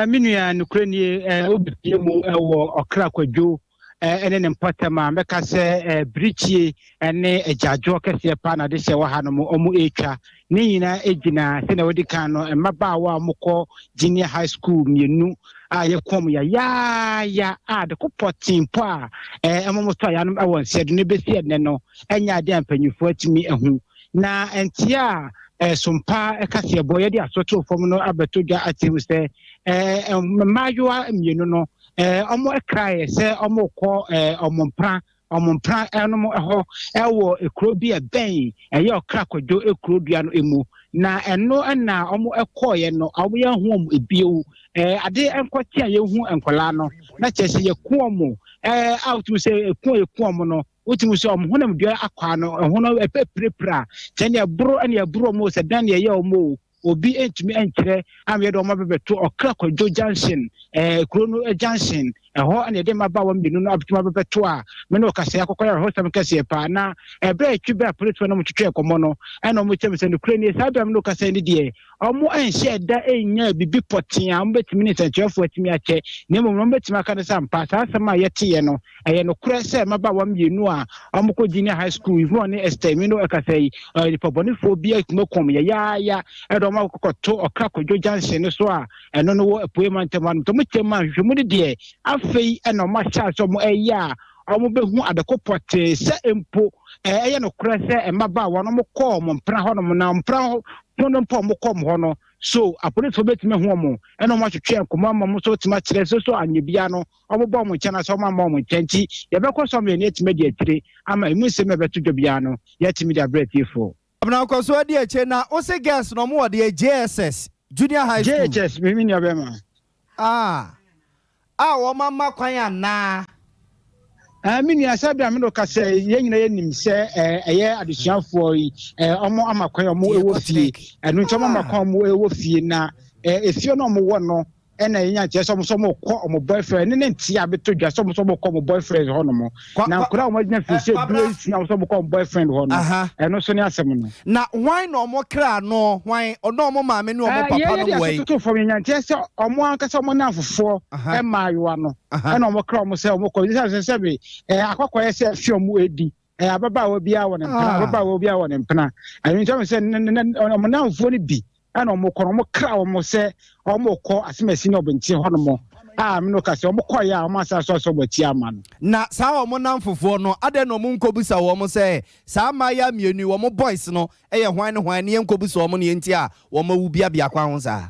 Me nua, nokorɛ nie, wobɛpie mu wɔ Ɔkra Kwadwo ne ne mpɔtam a, mɛka sɛ birikyie ne agyaadwoɔ kɛseɛ paa na adehyɛ wɔ ha nom wɔn retwa. Ne nyinaa gyina sɛnea wɔdi kan no, mmabaawa a wɔkɔ junior high school mmienu a yɛko wɔn yayaaya a de ko pɔtee mpo a ɛma wɔtɔ ayanom wɔ nsɛdo no bɛsi ɛnnɛ no, ɛnyɛ adeɛ a mpanyinfoɔ atumi ahu. Na nteɛ a Sompa kaseɛbɔ yɛde aso too fam no abɛto dwa akyerɛ mu sɛ mmaayewa mmienu no wɔn kraeɛ sɛ wɔrekɔ wɔn mpra wɔn mpra nom hɔ wɔ ekuro bi a ɛbɛn ɛyɛ ɔkra kwadwo ekuro dua no mu na ɛno na wɔn kɔɔeɛ no wɔn yɛn ho wɔn ebio ade nkɔte a yɛhu nkɔlaa no na kyerɛ sɛ yɛko wɔn. ɛɛ a wotumi sɛ eku a eku wɔn no wotumi sɛ wɔn honam dua akwaa no ɛho no ɛpɛpirapira sɛ nea ɛboro ɛna ɛboro wɔn o sɛ dan na ɛyɛ wɔn o obi ntumi nkyerɛ ama yɛde wɔn abɛbɛto ɔkra kwadwo junction ɛɛ kuro no junction ɛhɔ ɛna yɛde mmabaawa mmienu no abɛtumi abɛbɛto a me ne ɔkasa akɔkɔ yɛ ɔhɔsɛm kɛseɛ paa na ɛberɛ a ɛtwi berɛ a polisifoɔ no wɔtwetwe nkɔmmɔ no ɛna wɔn kyɛm sɛ nokorɛ nie saa berɛ a me ne ɔkasa ni deɛ wɔn nhyɛ da nnya biribi pɔtee a wɔbɛtumi ne nsɛnkyerɛfoɔ atumi akyɛ na mmom no wɔbɛtumi aka no sɛ ampa saa asɛm a yɛteeɛ no ɛyɛ nokorɛ sɛ mmabaawa mmienu a wɔkɔ junior high school Yvonne ne Esther mi no ɛkasa yi nipa bɔnefoɔ bi akumakum yɛyaaya ɛde wɔn akɔkɔto ɔkra kodwo junction no so a ɛno no wɔ apuei mantam hanom nti wɔn kyerɛ mu a nhwehwɛmu no deɛ afei ɛna wɔn ahyɛ ase wɔn ɛyɛ a wɔn bɛhu adeko pɔtee sɛ mpo ɛyɛ nokorɛ sɛ mmabaawa no wɔn kɔɔ wɔn mpena hɔnom na mpena hɔ pono mpo a wɔn kɔɔ wɔn hɔ no so apolisifoɔ bɛtumi ahu wɔn ɛna wɔn atwetwe nkɔmɔ ama wɔn nso atumi akyerɛ so so anyɛ bia no wɔn bɔ wɔn nkyɛn anaasɛ wɔn amma wɔn nkyɛn nti yɛbɛkɔ so ama yɛn ani atumi adi akyire ama emu nsɛm a ɛbɛto dwa biara no yɛatumi de abrɛ atiefoɔ. Abena kɔ so adi akyire na wo se girls no ɔmo wɔ deɛ JSS, Junior High School. JHS me me nua bɛma. Ah a wɔn ama kwan anaa? Ah me nua sɛ bere a me ne wo kasa yi yɛn nyinaa yɛnim sɛ ɛyɛ adesuafoɔ yi ɔmo ama kwan ɔmo ɛwɔ fie ɛno nti ɔmo ama kwan ɔmo ɛwɔ fie na efie no ɔmo wɔ no ɛna yɛnya nkyerɛ sɛ ɔmo sɛ ɔmo kɔ ɔmo boyfriend ne ne nte a bɛtɔ dwa sɛ ɔmo sɛ ɔmo kɔ ɔmo boyfriend hɔ nom na nkora a ɔmo agyina firi sɛ du nsia ɔmo sɛ ɔmo kɔ ɔmo boyfriend hɔ no ɛno so ne asɛm no. Na hwan na ɔmo kra no hwan ɔno ɔmo maame ne ɔmo papa no wɔ yi. Yɛyɛ de atoto fam yɛnya nteɛ sɛ ɔmo ankasa ɔmo namfofoɔ mmaayewa no ɛna ɔmo kra ɔmo sɛ ɔmo kɔ sɛ sɛ sɛbe akɔkɔyɛ sɛ ɛfi ɔmo edi ababaawa biara wɔ ne mpena ababaawa biara wɔ ne mpena ɛno nti ɔmo sɛ ɔmo namfoɔ no bi ɛna wɔn kɔ no wɔn kra wɔn sɛ wɔn kɔ asemasi ne ɔbɛnten hɔ nom a mene ka sɛ wɔn kɔ yɛ a wɔn asa so asɔ wɔn akyi ama no. Na saa wɔn namfofoɔ no adɛn na wɔn nkɔbisa wɔn sɛ saa mmaayaa mmienu yi wɔn boys no yɛ hwan ne hwan ne yɛnkɔbisa wɔn neɛ nti a wɔn awu bia biako ho saa?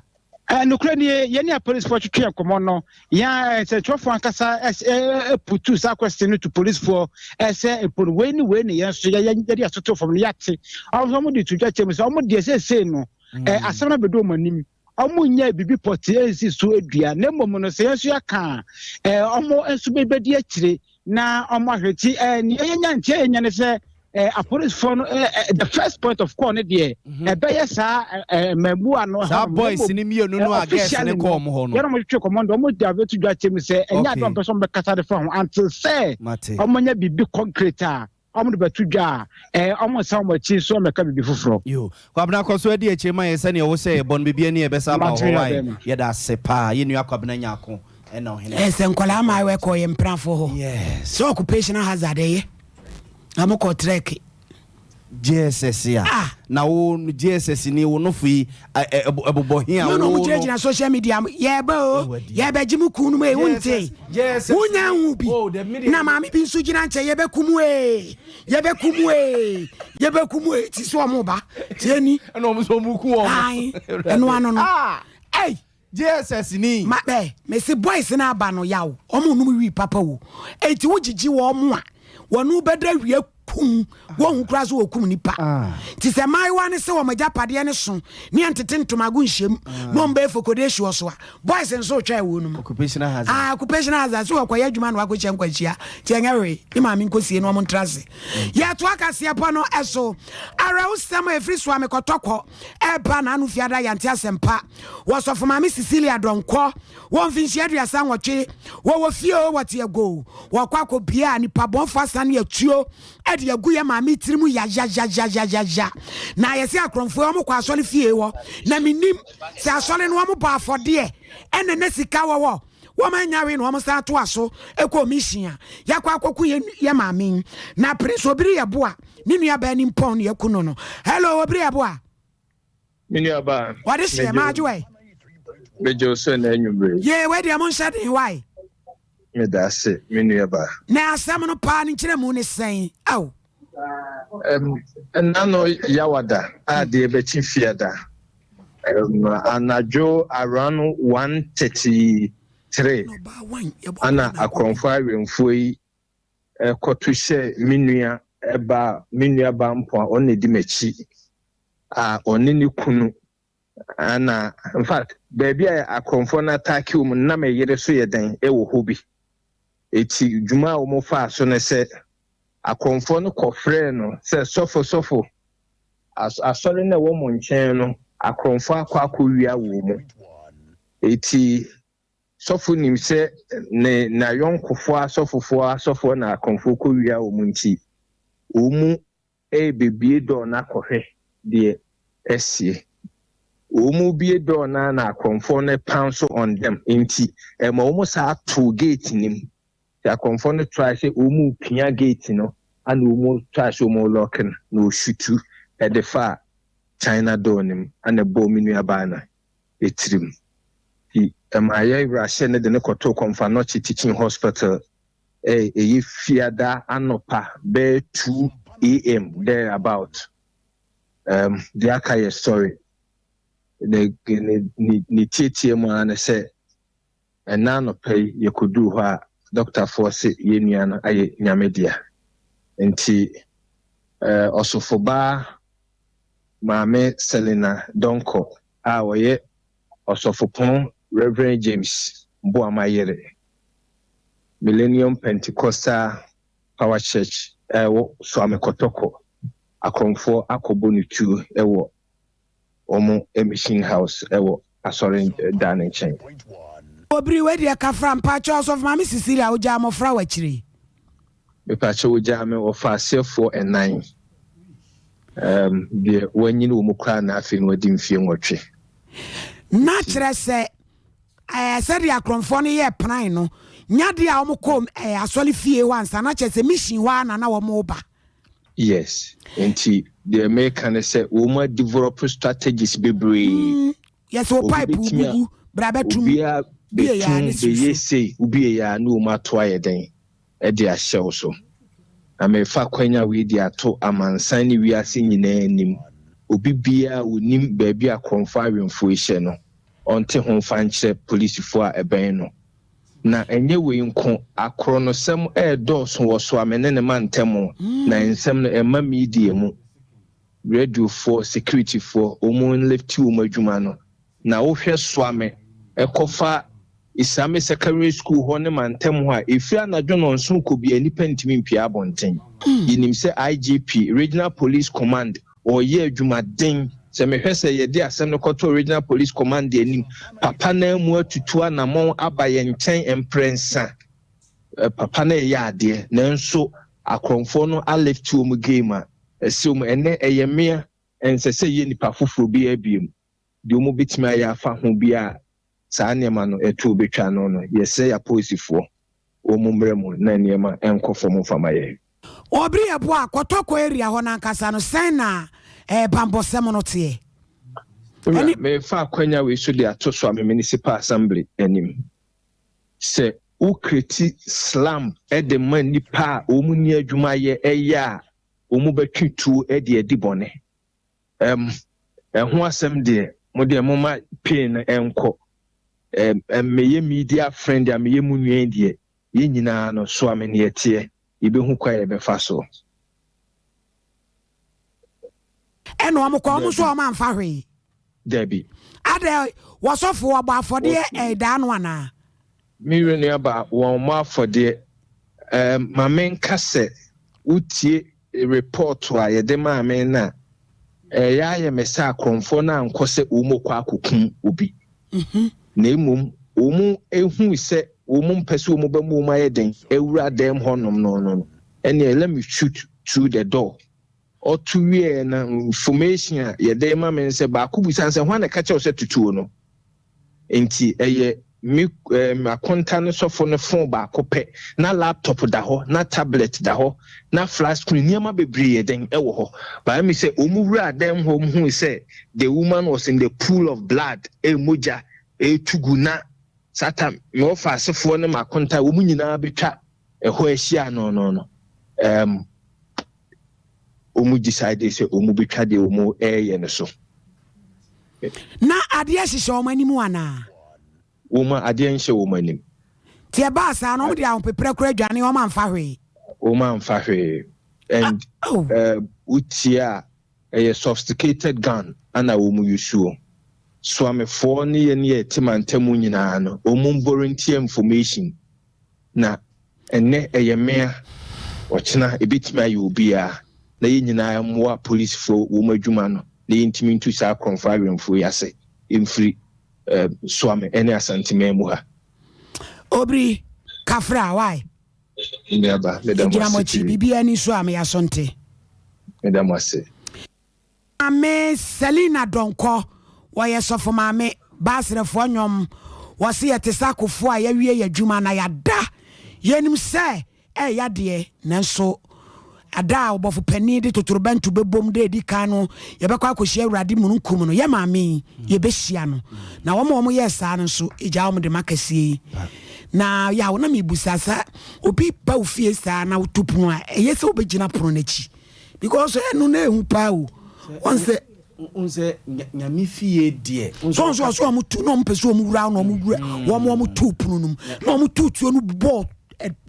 Nokorɛ nie, yɛne apolisifoɔ twetwee nkɔmmɔ no, yɛn nsɛntwerɛfoɔ ankasa putuu saa question no to polisifoɔ sɛ mpo no wei ne wei ne yɛn nso yɛde atoto fam no yɛate. Wɔn nso wɔde to dwa kyerɛ mu sɛ wɔn deɛ seesei no asɛm no abɛdu wɔn anim, wɔn nyɛ biribi pɔtee nsi so dua, na mmom no sɛ yɛn nso yɛaka a wɔn nso bɛdi akyire na wɔn ahwɛ. Nti nea yɛnya nti a yɛnya ne sɛ apolisifoɔ no the first point of call ne deɛ ɛbɛyɛ saa mmabua no saa boys ne mmienu no a girls ne kɔɔ ɔmo hɔ no yɛn ɔmo twetwe kɔmɔ no ɔmo de abɛto dwa kyɛm sɛ ɛnyɛ ade ɔmo pɛ sɛ ɔmo bɛkasa de fa ho until sɛ ɔmo nya biribi concrete a ɔmo de bɛto dwa a ɔmo nsa ɔmo akyi nso ɔmo ɛka biribi foforɔ. Yo Kwabena kɔ so adi akyire ma yɛ sɛnea ɔwɔ sɛ yɛbɔ no biribi ani yɛbɛsa aba hɔ wae yɛda ase paa yɛn nua Kwabena Nyarko ɛna ɔhene. Ɛsɛ nkwadaa ma ɛkɔ yɛ mpenafoɔ hɔ. Yes. Sɛ occupational hazard ɛyɛ. Na mo kɔ trek. JSS a. Ah. Na wo JSS ni wo nofo yi ɛbobɔ he a wo no. No gyina gyina social media yɛɛba o yɛɛbɛ gye mo kun no mu ee wonte. Wonya hu bi. Oh, na maame bi nso gyina nkyɛn yɛbɛku mu ee yɛbɛku mu ee yɛbɛku mu ee ti so ɔmo ba tie ni. Ɛna ɔmo nso ɔmo ku ɔmo. Ayi ɛno ano no. Ah. Ɛy. JSS ni. Ma bɛ mese boys no aba no yaw ɔmo nom wii papa o enti wo gyegye wɔn a wɔn bɛda wia kum wɔn hu koraa so wɔ kum nipa ti sɛ mmaayewa no sɛ wɔn agyapadeɛ no so ne ɛntete ntomago nhyɛm na wɔn bɛyɛ fokodehyi wɔ so a boys nso retwa ɛwɔ no mu occupational hazard ah occupational hazard so wɔkɔyɛ adwuma na wakɔhyia nkwanhyia nti ɛnyɛ hwee ne maame nkɔsie na wɔn ntra ase yɛto akaseɛ pɔ no ɛso awerɛhosɛm a ɛfiri so a mekɔtɔkɔ ɛba n'ano fiada yɛante asɛmpa Wɔ Sɔfo Maame Cecilia Donkor, wɔ mfinhyia 38, wɔwɔ fie o, wɔte ago o, wɔkɔ akɔbia a nipa bɔnfo asane atuo de agu yɛ maame tiri mu yayayayayaya. Na yɛse akorɔmfoɔ wɔn kɔ asɔre fie hɔ, na menim sɛ asɔre no wɔn bɔ afɔdeɛ ɛna na sika wɔwɔ wɔn anya we na wɔn san toa so kɔ mission a yɛakɔ akɔku yɛ yɛ maame yi. Na Prince Obiri Yeboah ne nua baa nimpɔn na yɛku no no. Hello Obiri Yeboah. Me nua baa. Wɔde hyɛ maa adwo ɛ. Megye wo so ɛnɛ anwummere. Yee wei deɛ monhyɛ den why. Meda ase me nua baa. Na asɛm no paa ne nkyerɛmu ne sɛn ao. Um, ɛna no yawada a deɛ bɛkyi fiada. Um, anadwo around 1:33 ana akorɔmfo awɛmfoɔ yi kɔto hyɛɛ me nua ba me nua ba mpo a ɔno na edi m'akyi a ɔne ne kunu ana in fact baabi a akorɔmfoɔ no ataake wɔn na me yere so yɛ dɛn wɔ hɔ bi. Eti dwuma a wɔfaa so ne sɛ akorɔmfoɔ no kɔfrɛɛ no sɛ, Sɔfo, sɔfo, as asɔre no a ɛwɔ mo nkyɛn no, akorɔmfoɔ akɔ akɔwia wɔ mu. Eti sɔfo nim sɛ ne n'ayɔnkofoɔ asɔfofoɔ asɔfoɔ na akorɔmfoɔ kɔwia wɔn nti, wɔn rebɛbue door no akɔhwɛ deɛ asie. Wɔrebue door no ara na akorɔmfoɔ no pounce on them nti ɛma wɔn saa too gate no mu. Nti akorɔmfoɔ no try sɛ wɔrepia gate no ana wɔn try sɛ wɔn lock no na wɔshutu de faa China door no mu ana ɛbɔɔ me nuabaa no tirim. Nti ɛmaa yɛ rushee no de no kɔtoo Komfo Anokye Teaching Hospital ɛ ɛyɛ Fiada anɔpa bɛyɛ 2 am there about. Deɛ aka yɛ story. Ne ne ne ne tietie mu ara ne sɛ ɛna anɔpa yi yɛkɔduu hɔ a dɔktafoɔ se yɛn nua no ayɛ Nyame dea. Nti ɔsofobaa Maame Selina Donkor a ɔyɛ ɔsɔfopɔn Reverend James Boama yere, Millennium Pentecostal Power Church a ɛwɔ Suame Kɔtɔkɔ, akorɔmfoɔ akɔbɔ no tuo wɔ wɔn mission house wɔ asɔre dan no nkyɛn. Obiri wei deɛ kafra mpakyɛw ɔsɔfo maame Cecilia ogyaa mmɔfra wɔ akyire. Mepakyɛw ogyaa me wɔfa aseɛfoɔ ɛnan. Deɛ wanyini wɔ mu koraa na afei no wadi mfie 8. Na kyerɛ sɛ sɛdeɛ akorɔmfoɔ no yɛɛ plan no nyadeɛ a wɔn kɔ asɔre fie hɔ ansa na kyerɛ sɛ mission hɔ a na na wɔn ba. Yes, nti deɛ meka ne sɛ wɔn a develop strategies bebree. Yɛsɛ wo pipe bubu bra bɛtum. Obiara bɛtum bɛyɛ sei wobie yɛ a ne wɔn ato ayɛ dɛn ɛde ahyɛ wo so. Na mefa kwanya wei de ato amansan ne wiase nyinaa anim. Obi biara onim baabi a korɔmfo awɛmfoɔ yi hyɛ no, ɔnte ho mfa nkyerɛ polisifoɔ a ɛbɛn no. Na ɛnyɛ wei nko, akorɔnosɛm ɛɛdɔɔso wɔ so a me ne ne ma ntɛm na nsɛm no ɛma media mu. Radiofoɔ, securityfoɔ, wɔn nlefti wɔn adwuma no. Na wohwɛ Suame ɛkɔfa Isame Secondary School hɔ ne mantam hɔ a, ɛfiri anadwo nɔnson kɔ bia nnipa ntumi mpie abɔnten. Yɛnim sɛ IGP, Regional Police Command, ɔreyɛ adwumaden. Sɛ mehwɛ sɛ yɛde asɛm no kɔtɔ Regional Police Command anim, papa no mu atutu anammɔn aba yɛn nkyɛn mprɛnsa. Papa no ɛyɛ adeɛ, nanso akorɔmfoɔ no alefti wɔn game a ɛsɛ wɔn ɛnɛ ɛyɛ mmea ɛnsɛ sɛ yɛ nipa foforɔ biara biem. Deɛ wɔn bɛtumi ayɛ afa ho bi a saa nneɛma no ɛto betwa no, yɛsrɛ yɛ apolisifoɔ wɔn mmerɛ mu na nneɛma ɛnkɔ fam mfama yɛ. Ɔbere yɛ bo a Kɔtɔkɔ area hɔ n'ankasa no sɛn na bambɔsɛm no teɛ? Wura, mefa akwanya wei so de ato so a me municipal assembly anim sɛ wo create slum de ma nipa a wɔn ni adwuma yɛ ɛyɛ a wɔn bɛtwe tuo de adi bɔne. Ɛho asɛm deɛ, mo deɛ moma pain no ɛnkɔ. Meyɛ media friend a meyɛ mu nua deɛ, yɛn nyinaa no so a me ne yɛteɛ yɛbɛhu kwan yɛbɛfa so. Ɛna ɔmo kɔ, ɔmo nso ɔmo amfa hwee? Dabi. Adɛ wɔsɔfo wɔbɔ afɔdeɛ ɛdaa no anaa? Me wura nuaba, wɔn mmɔ afɔdeɛ. Ma menka sɛ wotie report a yɛde maa me no a, ɛyɛ ayɛ me sɛ akorɔmfoɔ no ankɔ sɛ wɔn kɔ akɔkum obi, na mmom wɔn ehu sɛ wɔn mpɛ sɛ wɔn bɛmu wɔn ayɛ den awura dɛm hɔnom no, ɛnneɛ let me shoot through the door. Ɔto wie na information a yɛde ma me sɛ baako busa sɛ hwan na ɛka kyerɛw sɛ tutuo no, nti ɛyɛ me akonta no sɔfo no phone baako pɛ na laptop da hɔ na tablet da hɔ na flat screen, nneɛma bebree yɛ den ɛwɔ hɔ. Baa mi sɛ wɔn wura dɛm hɔ hu sɛ the woman was in the pool of blood, ɛmogya ɛretu gu, na sata mɛ ɔfa asefoɔ ne ma akonta wɔn nyinaa bɛtwa ɛhɔ ahyia no, wɔn decide sɛ wɔn bɛtwa deɛ wɔn ɛreyɛ no so. Na adeɛ hyehyɛ wɔn anim anaa? Wɔn a adeɛ nhyɛ wɔn anim. Tí ɛbaa saa no, wɔn de ahopeprɛ kora adwane, wɔn amfa hwee? Wɔn amfa hwee, and wotie a, ɛyɛ sophisticated gun ana wɔn yusuo. Suamefoɔ ne yɛn yɛ te mantam nyinaa no, wɔn volunteer information na. Ɛnnɛ ɛyɛ mmea, ɔkyena ebetumi ayɛ obiara, na yɛn nyinaa mmoa polisifo wɔn adwuma no na yɛntumi ntu saa korɔmfo awɛmfoɔ yi ase mfiri Suame ne Asanteman mu ha. Obiri, kafra, why? Nnuaba, meda mo Egyina mo ase akyi, pii. biribiara ni so a meyɛ aso nte. Meda mo ase. Maame Selina Donkor, wɔyɛ sɔfo maame, Baasrɛfoɔ nnwom. Wɔse yɛte sɛ akofoɔ a yɛawie yɛn adwuma na yɛada. Yɛnim sɛ ɛyɛ adeɛ, nanso da a ɔbɔfo panin de totorobɛnto bɛbom da a ɛdi kan no, yɛbɛkɔ akɔhyia Awurade mununkum no. Yɛn maame yi, yɛbɛhyia no. Na wɔn a wɔyɛɛ saa no nso, ɛgyaa wɔn de ma kɛseɛ yi. Na yaw, na mebusa sɛ obi ba wo fie saa na woto pono a, ɛyɛ sɛ wobɛgyina pono no akyi? Because ɛno na ehu paa o. Wɔn sɛ. N sɛ nyame fie deɛ. So nso ɔsɛ wɔn tu na wɔn pɛ sɛ wɔn wura na wɔn wura wɔn wɔn tu pono no mu na wɔn tu tuo no bɔ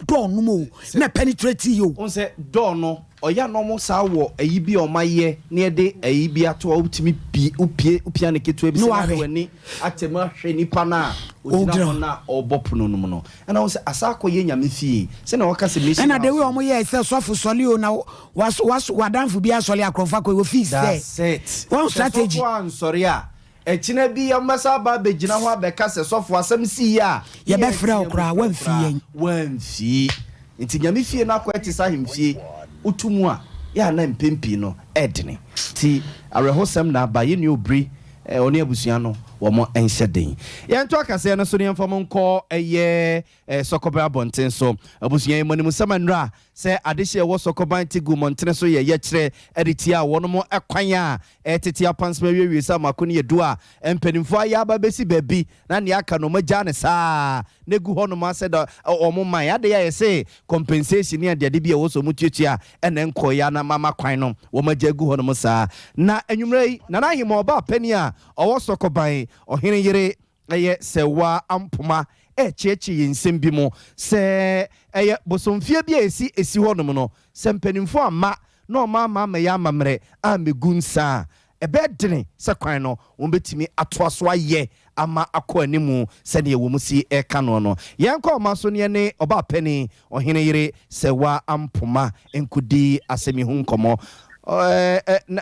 dɔɔ no mu o na penetrate yi o. N sɛ dɔɔ no ɔyɛ na wɔn saa wɔ ayi bi a wɔn ayɛ na yɛde ayi bi ato a wotumi pie wopie wopia ne ketewa bi sɛ na w'ani atɛm ahwɛ nipa no a ogyina hɔ na ɔrebɔ pono no mu no. Ɛna wohu sɛ asa akɔyɛ nyame fie sɛnea wɔka sɛ mission Ɛna the way house no. wɔn yɛɛ sɛ sɔfo sɔle o na was was wadanfo bi asɔle akorɔmfo akɔ wɔ fii sɛ That's it. wɔn Sɛ strategy. sɔfo ansɔre a, ɛkyena bi wɔbɛsan aba abɛgyina hɔ abɛka sɛ sɔfo asɛm sii a ne Yɛbɛfrɛ wo yɛteɛ mu koraa frɛ woamfii koraa yɛn. woamfii. Nti nyame fie no akɔyɛ te sɛ ahemfie, woto mu a yɛ a na mpɛn pii no ɛdene. Nti awerɛhosɛm na aba, yɛn nua Obiri ɔne abusua no wɔn nhyɛ den. Yɛnto akaseɛ no so na yɛmfa mo nkɔ ɛyɛ Sɔkɔban abɔnten so. Abusua yi mo anim sɛm nnora sɛ adehye a ɛwɔ Sɔkɔban te gu mmɔntene so yɛ yɛkyerɛ de tia wɔnom kwan a ɛretete apansam awiewie sɛ amako ne adu a mpanimfoɔ ayɛ aba bɛsi baabi na nea aka no wɔagyaa no saa na egu hɔnom ara sɛ da wɔn man ade a yɛse compensation ne adeade bi a ɛwɔ sɛ wɔn tuatua ɛna nkɔeɛ na mama kwan no wɔn agya agu hɔnom saa. Na anwummerɛ yi Nana Ahemmaa ɔbaa panin a ɔwɔ Sɔkɔban ɔhene yere ɛyɛ Sɛwa Ampoma ɛrekyeakyea yɛn nsɛm bi mu sɛ ɛyɛ bosomfie bi a ɛsi ɛsi hɔnom no sɛ mpanimfoɔ amma na wɔn amma ammɛyɛ amammerɛ ammɛgu nsa a Ɛbɛyɛ dene sɛ kwan no wɔbɛtumi atoa so ayɛ ama akɔ animu sɛdeɛ wɔn si reka noɔ no. Yɛnkɔ ɔma so na yɛne Ɔbaapanin, Ɔhene yere Sɛwa Ampoma nkɔdi asɛm yi ho nkɔmmɔ.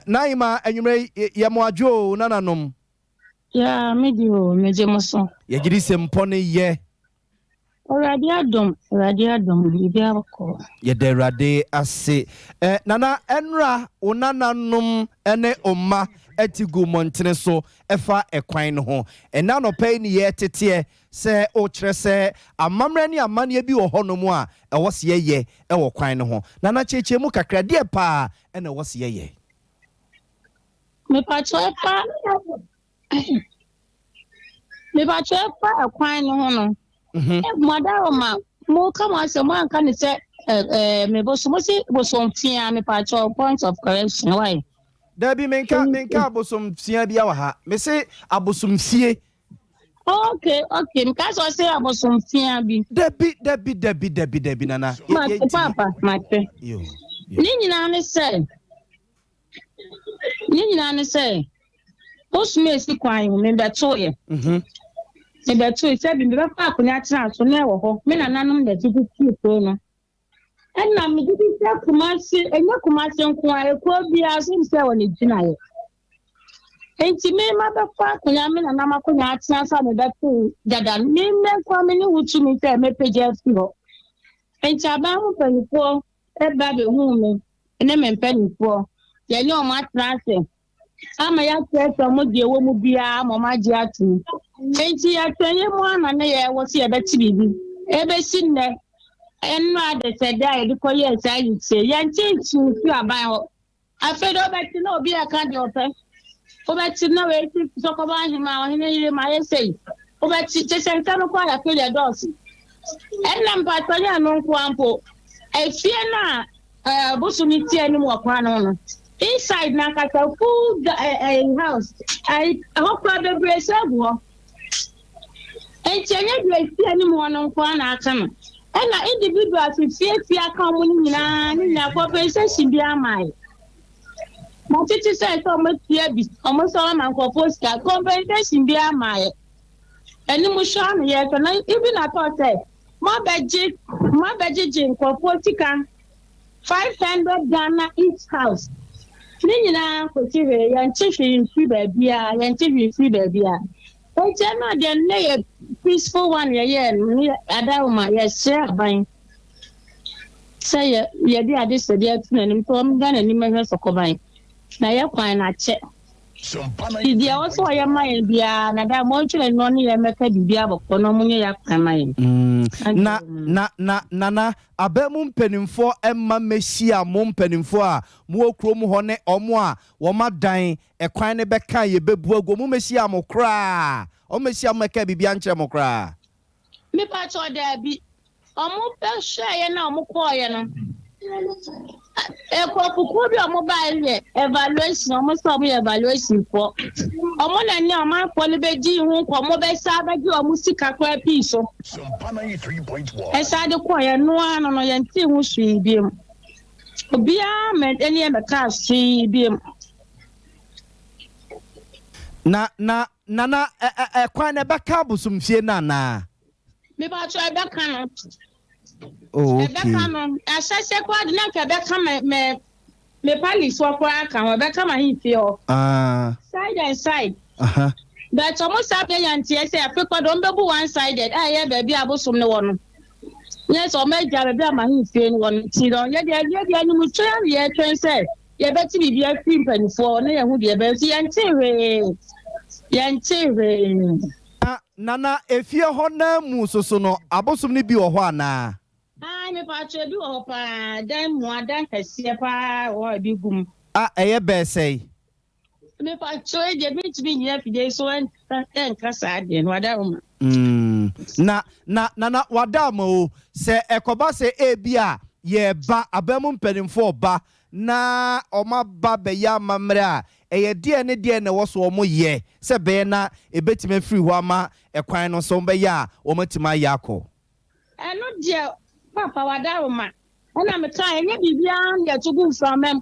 Naima, anwummerɛ yi, yɛ mo adwo o, nananom. Yeah, me de o, megye mo so. Yɛgye di sɛ mpɔ no yɛ. Awurade adom, Awurade adom, biribiara bɔkɔɔ. Yɛda Awurade ase. Eh, Nana, ɛnora wo nananom ne wo mma te gu mmɔntene so fa ɛkwan no ho. Ɛnnɛ anɔpa yi ne yɛreteteɛ sɛ wokyerɛ sɛ amammerɛ ne amanneɛ bi wɔ hɔnom a ɛwɔ sɛ yɛyɛ wɔ kwan no ho. Nana, kyerɛkyerɛ mu kakra, deɛ paa na ɛwɔ sɛ yɛyɛ? Mepakyɛ ɛfa Mepakyɛ ɛfa ɛkwan no ho no. Mhm. Madaroma, mo ka mo asɛm mo anka ne sɛ ɛɛ me bosom mo se bosom fia mepakyɛ point of correction why? Dabi menka menka abosom fia bia wɔ ha. Me se abosom fie. Okay, okay. Meka sɛ ɔse abosom fia bi. Dabi dabi dabi dabi dabi nana. Mate papa mate. Ne nyinaa ne sɛ Ne nyinaa ne sɛ, bosom a esi kwan ho, mebɛtoeɛ. Mhm. Mebɛtoe sɛ bi mebɛfa akonnwa tena so na ɛwɔ hɔ. Me nananom na ɛtete tuu kuro no. Ɛna megye di sɛ Kumasi, ɛnyɛ Kumasi nko ara, ekuro biara so sɛ wɔ ne gyinaeɛ. Nti me mabɛfa akonnwa, me nanam akonnwa atena so a mebɛtoe dada no, me mɛnkoa me ne wo tumi sɛ mɛpagya afiri hɔ. Nti aban ho mpanimfoɔ ba bɛhuu me ne me mpanimfoɔ. Yɛne wɔn atena ase ama yɛakyerɛkyerɛ wɔn deɛ ɛwɔ mu biara ma wɔn agye atom. Enti yɛatwɛn mu ana ne yɛwɔ sɛ yɛbɛte biribi. Ɛbɛsi nnɛ, ɛnnora adesɛdeɛ a yɛde kɔyɛɛ saa yikyie, yɛnte nkyii firi aban hɔ. Afei de wobɛte na obi reka deɛ ɔpɛ. Wobɛte na wei si sɔkɔba ahema ɔhene yere ma ayɛ sei. Wobɛte kyɛ sɛ nsɛm kɔ ayɛ afei deɛ dɔɔso. Ɛnna mpatsɔ nyɛ ɛno nko ara mpo. Efie no a ɛɛ bosom no ti anim wɔ kwan no no inside na ankasa full ɛɛ house ɛɛ ɛhɔ koraa bebree sɛ agu hɔ. Enti ɛnyɛ deɛ esi anim hɔ no nko ara na aka no. Ɛna individuals fiefi aka wɔn no nyinaa ne nyinaa compensation bi ama yɛ. Matete sɛ sɛ wɔn atua bi, wɔn sɛ wɔn ama nkurɔfoɔ sika, compensation bi ama yɛ. Anim hwɛ ano yɛ sɛ na even atɔ sɛ. Moabɛgye moabɛgyegye nkurɔfoɔ sika 500 Ghana each house. Ne nyinaa nkɔsi hwee, yɛnte hwee mfiri baabiara, yɛnte hwee mfiri baabiara. Enti ɛno a deɛ nnɛ yɛ peaceful one yɛyɛɛ no ne adaworoma yɛsrɛ aban sɛ yɛ yɛde adesrɛdeɛ ato n'anim sɛ ɔmmra n'anim mmɛhwɛ Sɔkɔban na yɛ kwan no akyɛ. Nti deɛ ɛwɔ sɛ ɔyɛ ma yɛn biara na da ma ɔntwe n'ani na ɔne yɛn mmɛka biribi abɔkɔ na ɔmo nyɛ yɛ akwan ma yɛn. Mm, na na na nana aban mu mpanimfoɔ mma mmɛhyia mo mpanimfoɔ a mowɔ kurom hɔ ne wɔn a wɔn adan ɛkwan no bɛka a yɛbɛbu agu wɔn mmɛhyia mo koraa wɔn mmɛhyia mo mmɛka biribi ankyerɛ mo koraa. Mepakyɛw daabi. Ɔmo bɛhwɛeɛ na ɔmo kɔɔeɛ no, nkurɔfokuo bi a ɔmo baeɛ no yɛ evaluation, ɔmo sɛ ɔmo yɛ evaluation foɔ. Ɔmo na ne ɔmanfoɔ no bɛdii ho nkɔmmɔ bɛsa bɛgye ɔmo sika koraa pii so. Ɛsa de kɔɔeɛ no ara no no yɛntee ho hwee biom. Obiara mɛ ɛne yɛn bɛkaa hwee biom. Na na nana ɛ ɛ ɛkwan no ɛbɛka abosomfie no anaa? Mepakyɛw ɛbɛka no. Oh, okay. Ɛbɛka no. Ahyɛhyɛ koraa de na nka ɛbɛka me me me palisoɔ koraa ka ho. Ɛbɛka m'ahemfie hɔ. Ah. Side and side. Uh-huh. But ɔmo saa bɛ nya nteɛ sɛ afe kɔ de ɔmo bɛbu one sided a ɛyɛ baabi a abosom no wɔ no. Nyɛ sɛ ɔmo agya baabi a m'ahemfie no wɔ no nti no yɛ deɛ yɛ deɛ animutwɛn na yɛtwɛn sɛ yɛbɛte biribi afiri mpanimfoɔ hɔ na yɛhu deɛ ɛbɛyɛ nso yɛntee hwee. Yɛntee hwee. Na Nana, efie hɔ naa mu soso no, abosom no bi wɔ hɔ anaa? Ae, mepakyɛw, ebi wɔ hɔ paa, dan mu, adan kɛseɛ paa wɔ hɔ a ebi gu mu. A ɛyɛ bɛɛ sɛn? Mepakyɛw, eyi deɛ mentumi nnyina afidie yi so nka saa deɛ no, wadaworoma. Mm, na, na, Nana, wadaworoma o, sɛ ɛkɔba sɛ ebia yɛreba, aban mu mpanimfoɔ reba na wɔaba abɛyɛ amammerɛ a, ɛyɛ deɛn ne deɛn na ɛwɔ so wɔyɛ sɛ ɛbɛyɛ na ɛbɛtumi afiri hɔ ama ɛkwan no sɛ wɔbɛyɛ a wɔatumi ayɛ akɔ? Ɛno deɛ papa wadaroma ɛna mekae ɛnyɛ biribiara na yɛto gu mframa mu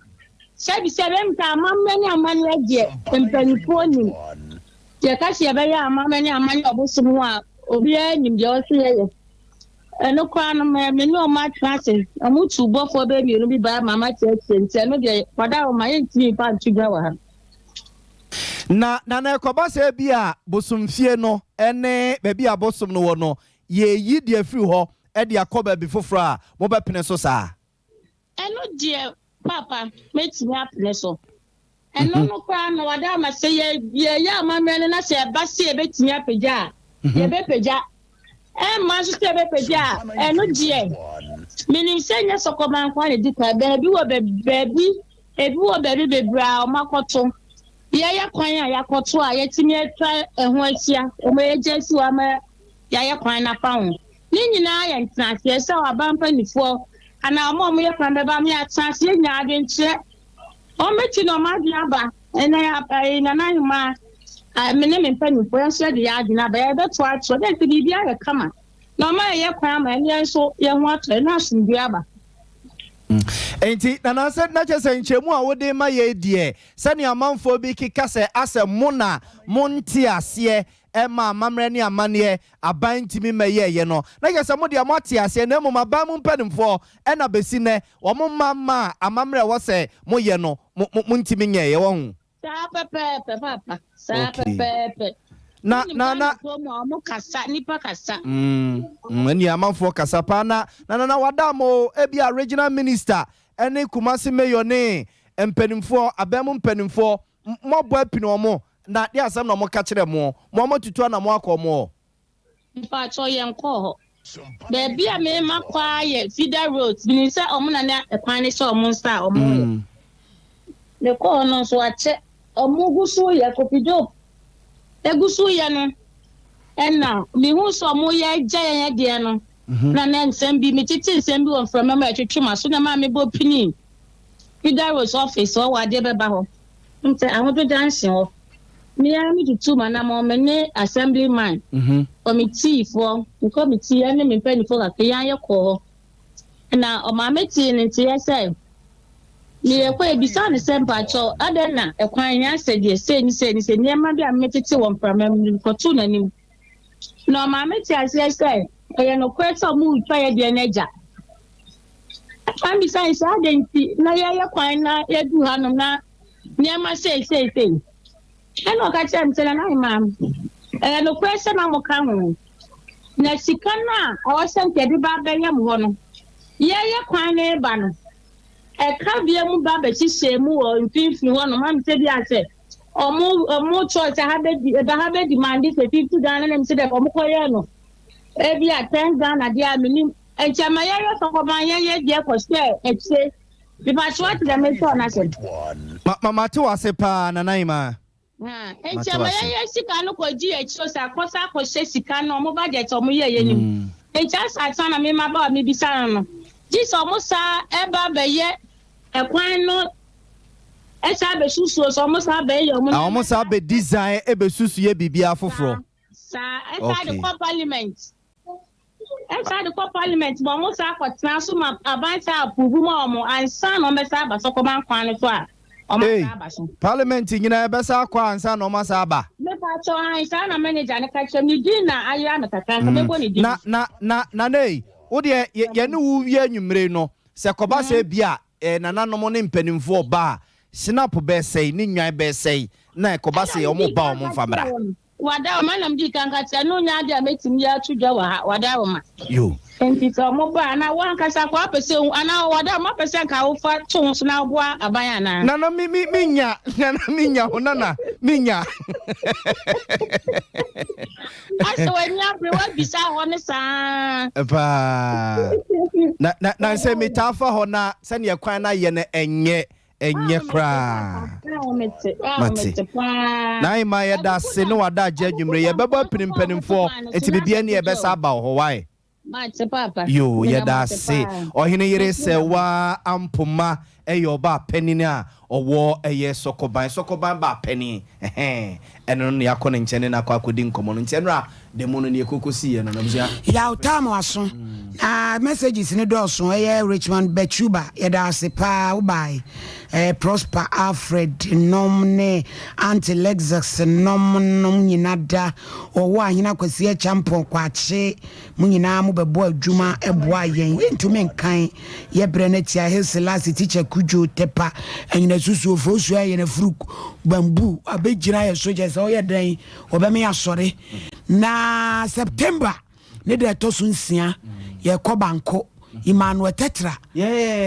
sɛbi sɛ bɛmka amammerɛ ne amanneɛ deɛ mpanimfoɔ nim yɛka sɛ yɛbɛyɛ amammerɛ ne amanneɛ ɔbosom ho a obiara nim deɛ ɔsɛ yɛyɛ Ɛno koraa no, me me ne wɔn atena ase. Wɔn tu bɔfoɔ bɛyɛ mmienu bi baa ma makyerɛkyerɛ nti ɛno deɛ kwada wɔn ma yɛntumi mfa nto dwa wɔ ha. Na na na ɛkɔba sɛ bi a bosomfie no ne baabi a bosom no wɔ no, yɛreyi de afiri hɔ de akɔ baabi foforɔ a, mobɛpene so saa? Ɛno deɛ paapa mɛtumi apene so. Ɛno mhm. no koraa no wada ama sɛ yɛyɛ amammerɛ no na sɛ ɛba sɛ yɛbɛtumi apagya a mhm. yɛbɛpagya. Ɛmma nso sɛ yɛbɛpagya a ɛno deɛ menim sɛ nyɛ sɔkɔma nko a na ɛdi kan baabi wɔ baabi ebi wɔ baabi bebree a wɔakɔto yɛyɛ kwan a yɛakɔto a yɛtumi atwa ɛho ahyia wɔn agya asi hɔ ama yɛayɛ kwan no afa ho. Ne nyinaa yɛ ntenaseɛ sɛ aban mpanimfoɔ anaa wɔn a wɔyɛ kwan bɛba ama yɛatena ase yɛnya adwenkyerɛ. Wɔn bɛti na wɔn adwene aba. Ɛnɛ ɛyi Nana Ahemaa, me ne me mpanimfoɔ yɛn nso yɛde yɛn adwene aba yɛbɛto ato dɛ nti biribi ayɛ kama na wɔn ayɛ kwan ama ɛne yɛn nso yɛn ho atɔ yɛn na asomdwoeɛ aba. Enti Nana sɛ na kyerɛ sɛ nkyerɛmu a wode ma yɛn deɛ sɛnea amanfoɔ bi keka sɛ asɛ mo na monte aseɛ ɛma amammerɛ ne amanneɛ aban ntumi mmɛyɛeɛ no, na kyerɛ sɛ mo deɛ moate aseɛ, na mmom aban mu mpanimfoɔ na bɛsi nnɛ wɔn mma mmaa amammerɛ a ɛwɔ sɛ moyɛ no, mo, mo, montumi nyɛeɛ, wahu. Saa pɛpɛɛpɛ, Paapa. Saa Okay. pɛpɛɛpɛ. Na, Wonim na, na. Ghanafoɔ mu a, wɔn kasa, nnipa kasa. Mm, mm, ɛnneɛ amanfoɔ kasa paa, na, na, na, na wada mo o, ebia regional minister ne Kumasi mayor ne mpanimfoɔ, aban mu mpanimfoɔ, Moabɔ apini wɔn, na deɛ asɛm na wɔka kyerɛɛ moɔ? Mo a moatutu anamɔn akɔ wɔn hɔ. Mpakyɛw yɛn kɔɔ hɔ. Baabi a me ma kɔ ara yɛ feeder roads. Menim sɛ wɔn na na ɛkwan no hyɛ wɔn nsa a wɔn yɛ. Me kɔɔ hɔ no nso akyɛ. Wɔn gu so yɛ Kofi Job egu so yɛ no ɛna mehu sɛ wɔn yɛ agya yɛn deɛ no. Na na nsɛm bi metete nsɛm bi wɔ mframa mu a ɛtwetwe m'aso na maa mebɔ pinii. Feeder roads office hɔ wɔ adeɛ bɛba hɔ. Nti Ahodwo junction hɔ. Me ara me tutu m'anamɔn me ne assembly man, committee foɔ, me committee ɛne me mpaninfoɔ kakra yɛn ara yɛkɔɔ hɔ. Na ɔmaame tee ne nteɛ sɛ meyɛ kɔ ebisa ne sɛ mpakyɛw adɛn na ɛkwan yɛn asɛ deɛ sei ne sei ne sei nneɛma bi a metete wɔ mframa mu no kɔtoo n'anim. Na ɔmaame te aseɛ sɛ. Ɛyɛ nokorɛ sɛ wɔretwa yɛn deɛ no agya. Ɛfa mbisa ne sɛ adɛn nti na yɛyɛ kwan na yɛdu hanom na nneɛma sei sei sei. Ɛna ɔka kyerɛɛ me sɛ Nana Ahemaa, ɛyɛ nokorɛ sɛ na moka ho. Na sika no a ɛwɔ sɛ nka yɛde ba abɛyɛ mo hɔ no, yɛyɛ kwan no reba no, ɛka bia mu ba bɛhyehyɛɛ mu wɔ mfimfini hɔnom, ama sɛ bi a sɛ ɔmo ɔmo kyerɛ sɛ ha bɛdi ɛba ha bɛ demand sɛ 50 Ghana na sɛ dɛ ɔmo kɔyɛɛ no ebi a 10 Ghana deɛ a menim nti ama yɛyɛ sɔkɔban yɛyɛ deɛ kɔhyɛ akyire mepatwerɛ ate dɛ mesɔɔ no asɛm. Ma ma mate wase paa Nana Ima. Nti ama yɛyɛ sika no kɔgye akyire sɛ akɔsa akɔhyɛ sika no ɔmo budget ɔmo yɛ yɛ nim nti asa asa na mema ba a mebisa no no gye sɛ ɔmo saa ɛba bɛyɛ ɛkwan no ɛsan bɛsusuo sɛ ɔmo san bɛyɛ ɔmo. Na ɔmo san bɛ design ɛbɛsusu yɛ biribiara foforɔ. Saa ɛsan de kɔ parliament ɛsan de kɔ parliament ma ɔmo san akɔtena so ma aban san approve ma ɔmo ansa na ɔmo bɛsan aba sɔkɔban kwan no so a ɔmo asan aba so. Parliament nyinaa ɛbɛsan akɔ ansa na ɔmo asan aba. Mepa kyɛw ahan saa na manager no ka kyerɛ me din na ayera me kakra nka mɛbɔ ne din. Na na na Nana wo deɛ yɛne wo wie anwummere no sɛ kɔba sɛ ebia nananom ne mpanimfoɔ ba a, Shinap bɛsɛe, ne nnwan bɛsɛe, na ɛkɔba sɛ Ɛna wɔn ba a medii kan wɔmfa ka mmra. kyerɛɛ wo no, Wadaworoma na medii kan ka kyerɛɛ no, ɛno nyɛ adeɛ a mɛtumi de ato dwa wɔ ha, Wadaworoma. Yo. Enti sɛ wɔba a, anaa wo ankasa koraa wopɛ sɛ wohu, anaa Wadaworoma wopɛ sɛ anka wofa to ho so na woboa aban anaa? Nana me me me nya nana me nya ho nana me nya. Asɛ w'ani abere w'abisa hɔ ne saa. Paa. Na na na sɛ metaa fa hɔ na sɛnea kwan no ayɛ no ɛnyɛ ɛnyɛ koraa. Mate. Na ayima yɛda ase ne wada agye anwummere yɛbɛbɔ apini mpanimfoɔ nti biribiara ni yɛbɛsa aba wɔ hɔ wae. Mate papa. Yoo Meda yɛda mo ase ase. paa. Ɔhene yere sɛ waa ampoma ɛyɛ ɔbaa panin a ɔwɔ ɛyɛ sɔkɔban sɔkɔban baa panin ɛhɛn ɛno no na yɛakɔ ne nkyɛn ne no akɔ akɔdi nkɔmɔ no nti ɛnora da mu no neɛ ɛkɔkɔ siiɛ no n'abusua. Yaw tam waso na messages no dɔɔso ɛyɛ Richmond Bɛchuba yɛda ase paa wo bae ɛɛ Prosper Alfred nom ne Auntie Lexus nom nom nyina da ɔwɔ Ahene Akwasi Acheampong Kwakye Mo nyinaa mo bɛbɔ adwuma boa yɛn yɛntumi nkan yɛ berɛ no atia Hill Selassie Teacher Kudjo Tepa Anyina Susuo Fosuo ayɛ n'afuru bamboo abɛgyina yɛ so kyɛ sɛ ɔyɛ dɛn wɔbɛme asɔre na September ne da ɛtɔ so nsia yɛkɔ banko Emmanuel Tetra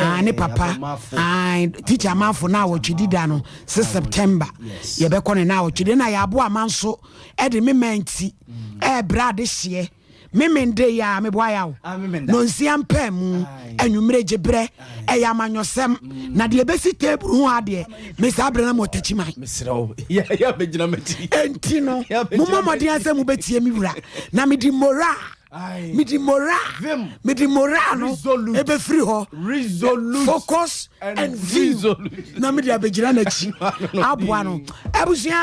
ah, ne papa ah, teacher amanfo na awɔtwe dida no se September yɛbɛkɔ ne na awɔtwe de na yɛaboa ama nso ɛde me man ti ɛɛbrɛ adehyeɛ Memende yi a meboa yaw nonsia mpaa mu anwummere gye berɛ ɛyɛ amanyɔsɛm na deɛ ɛbɛsi table ho adeɛ me saa berɛ na mɔtakyi man enti no mommɔ mmɔden sɛ mobɛtie me wura na mede moral mede moral mede moral no ɛbɛfiri hɔ focus and view na mede abɛgyina n'akyi aboa no abusua.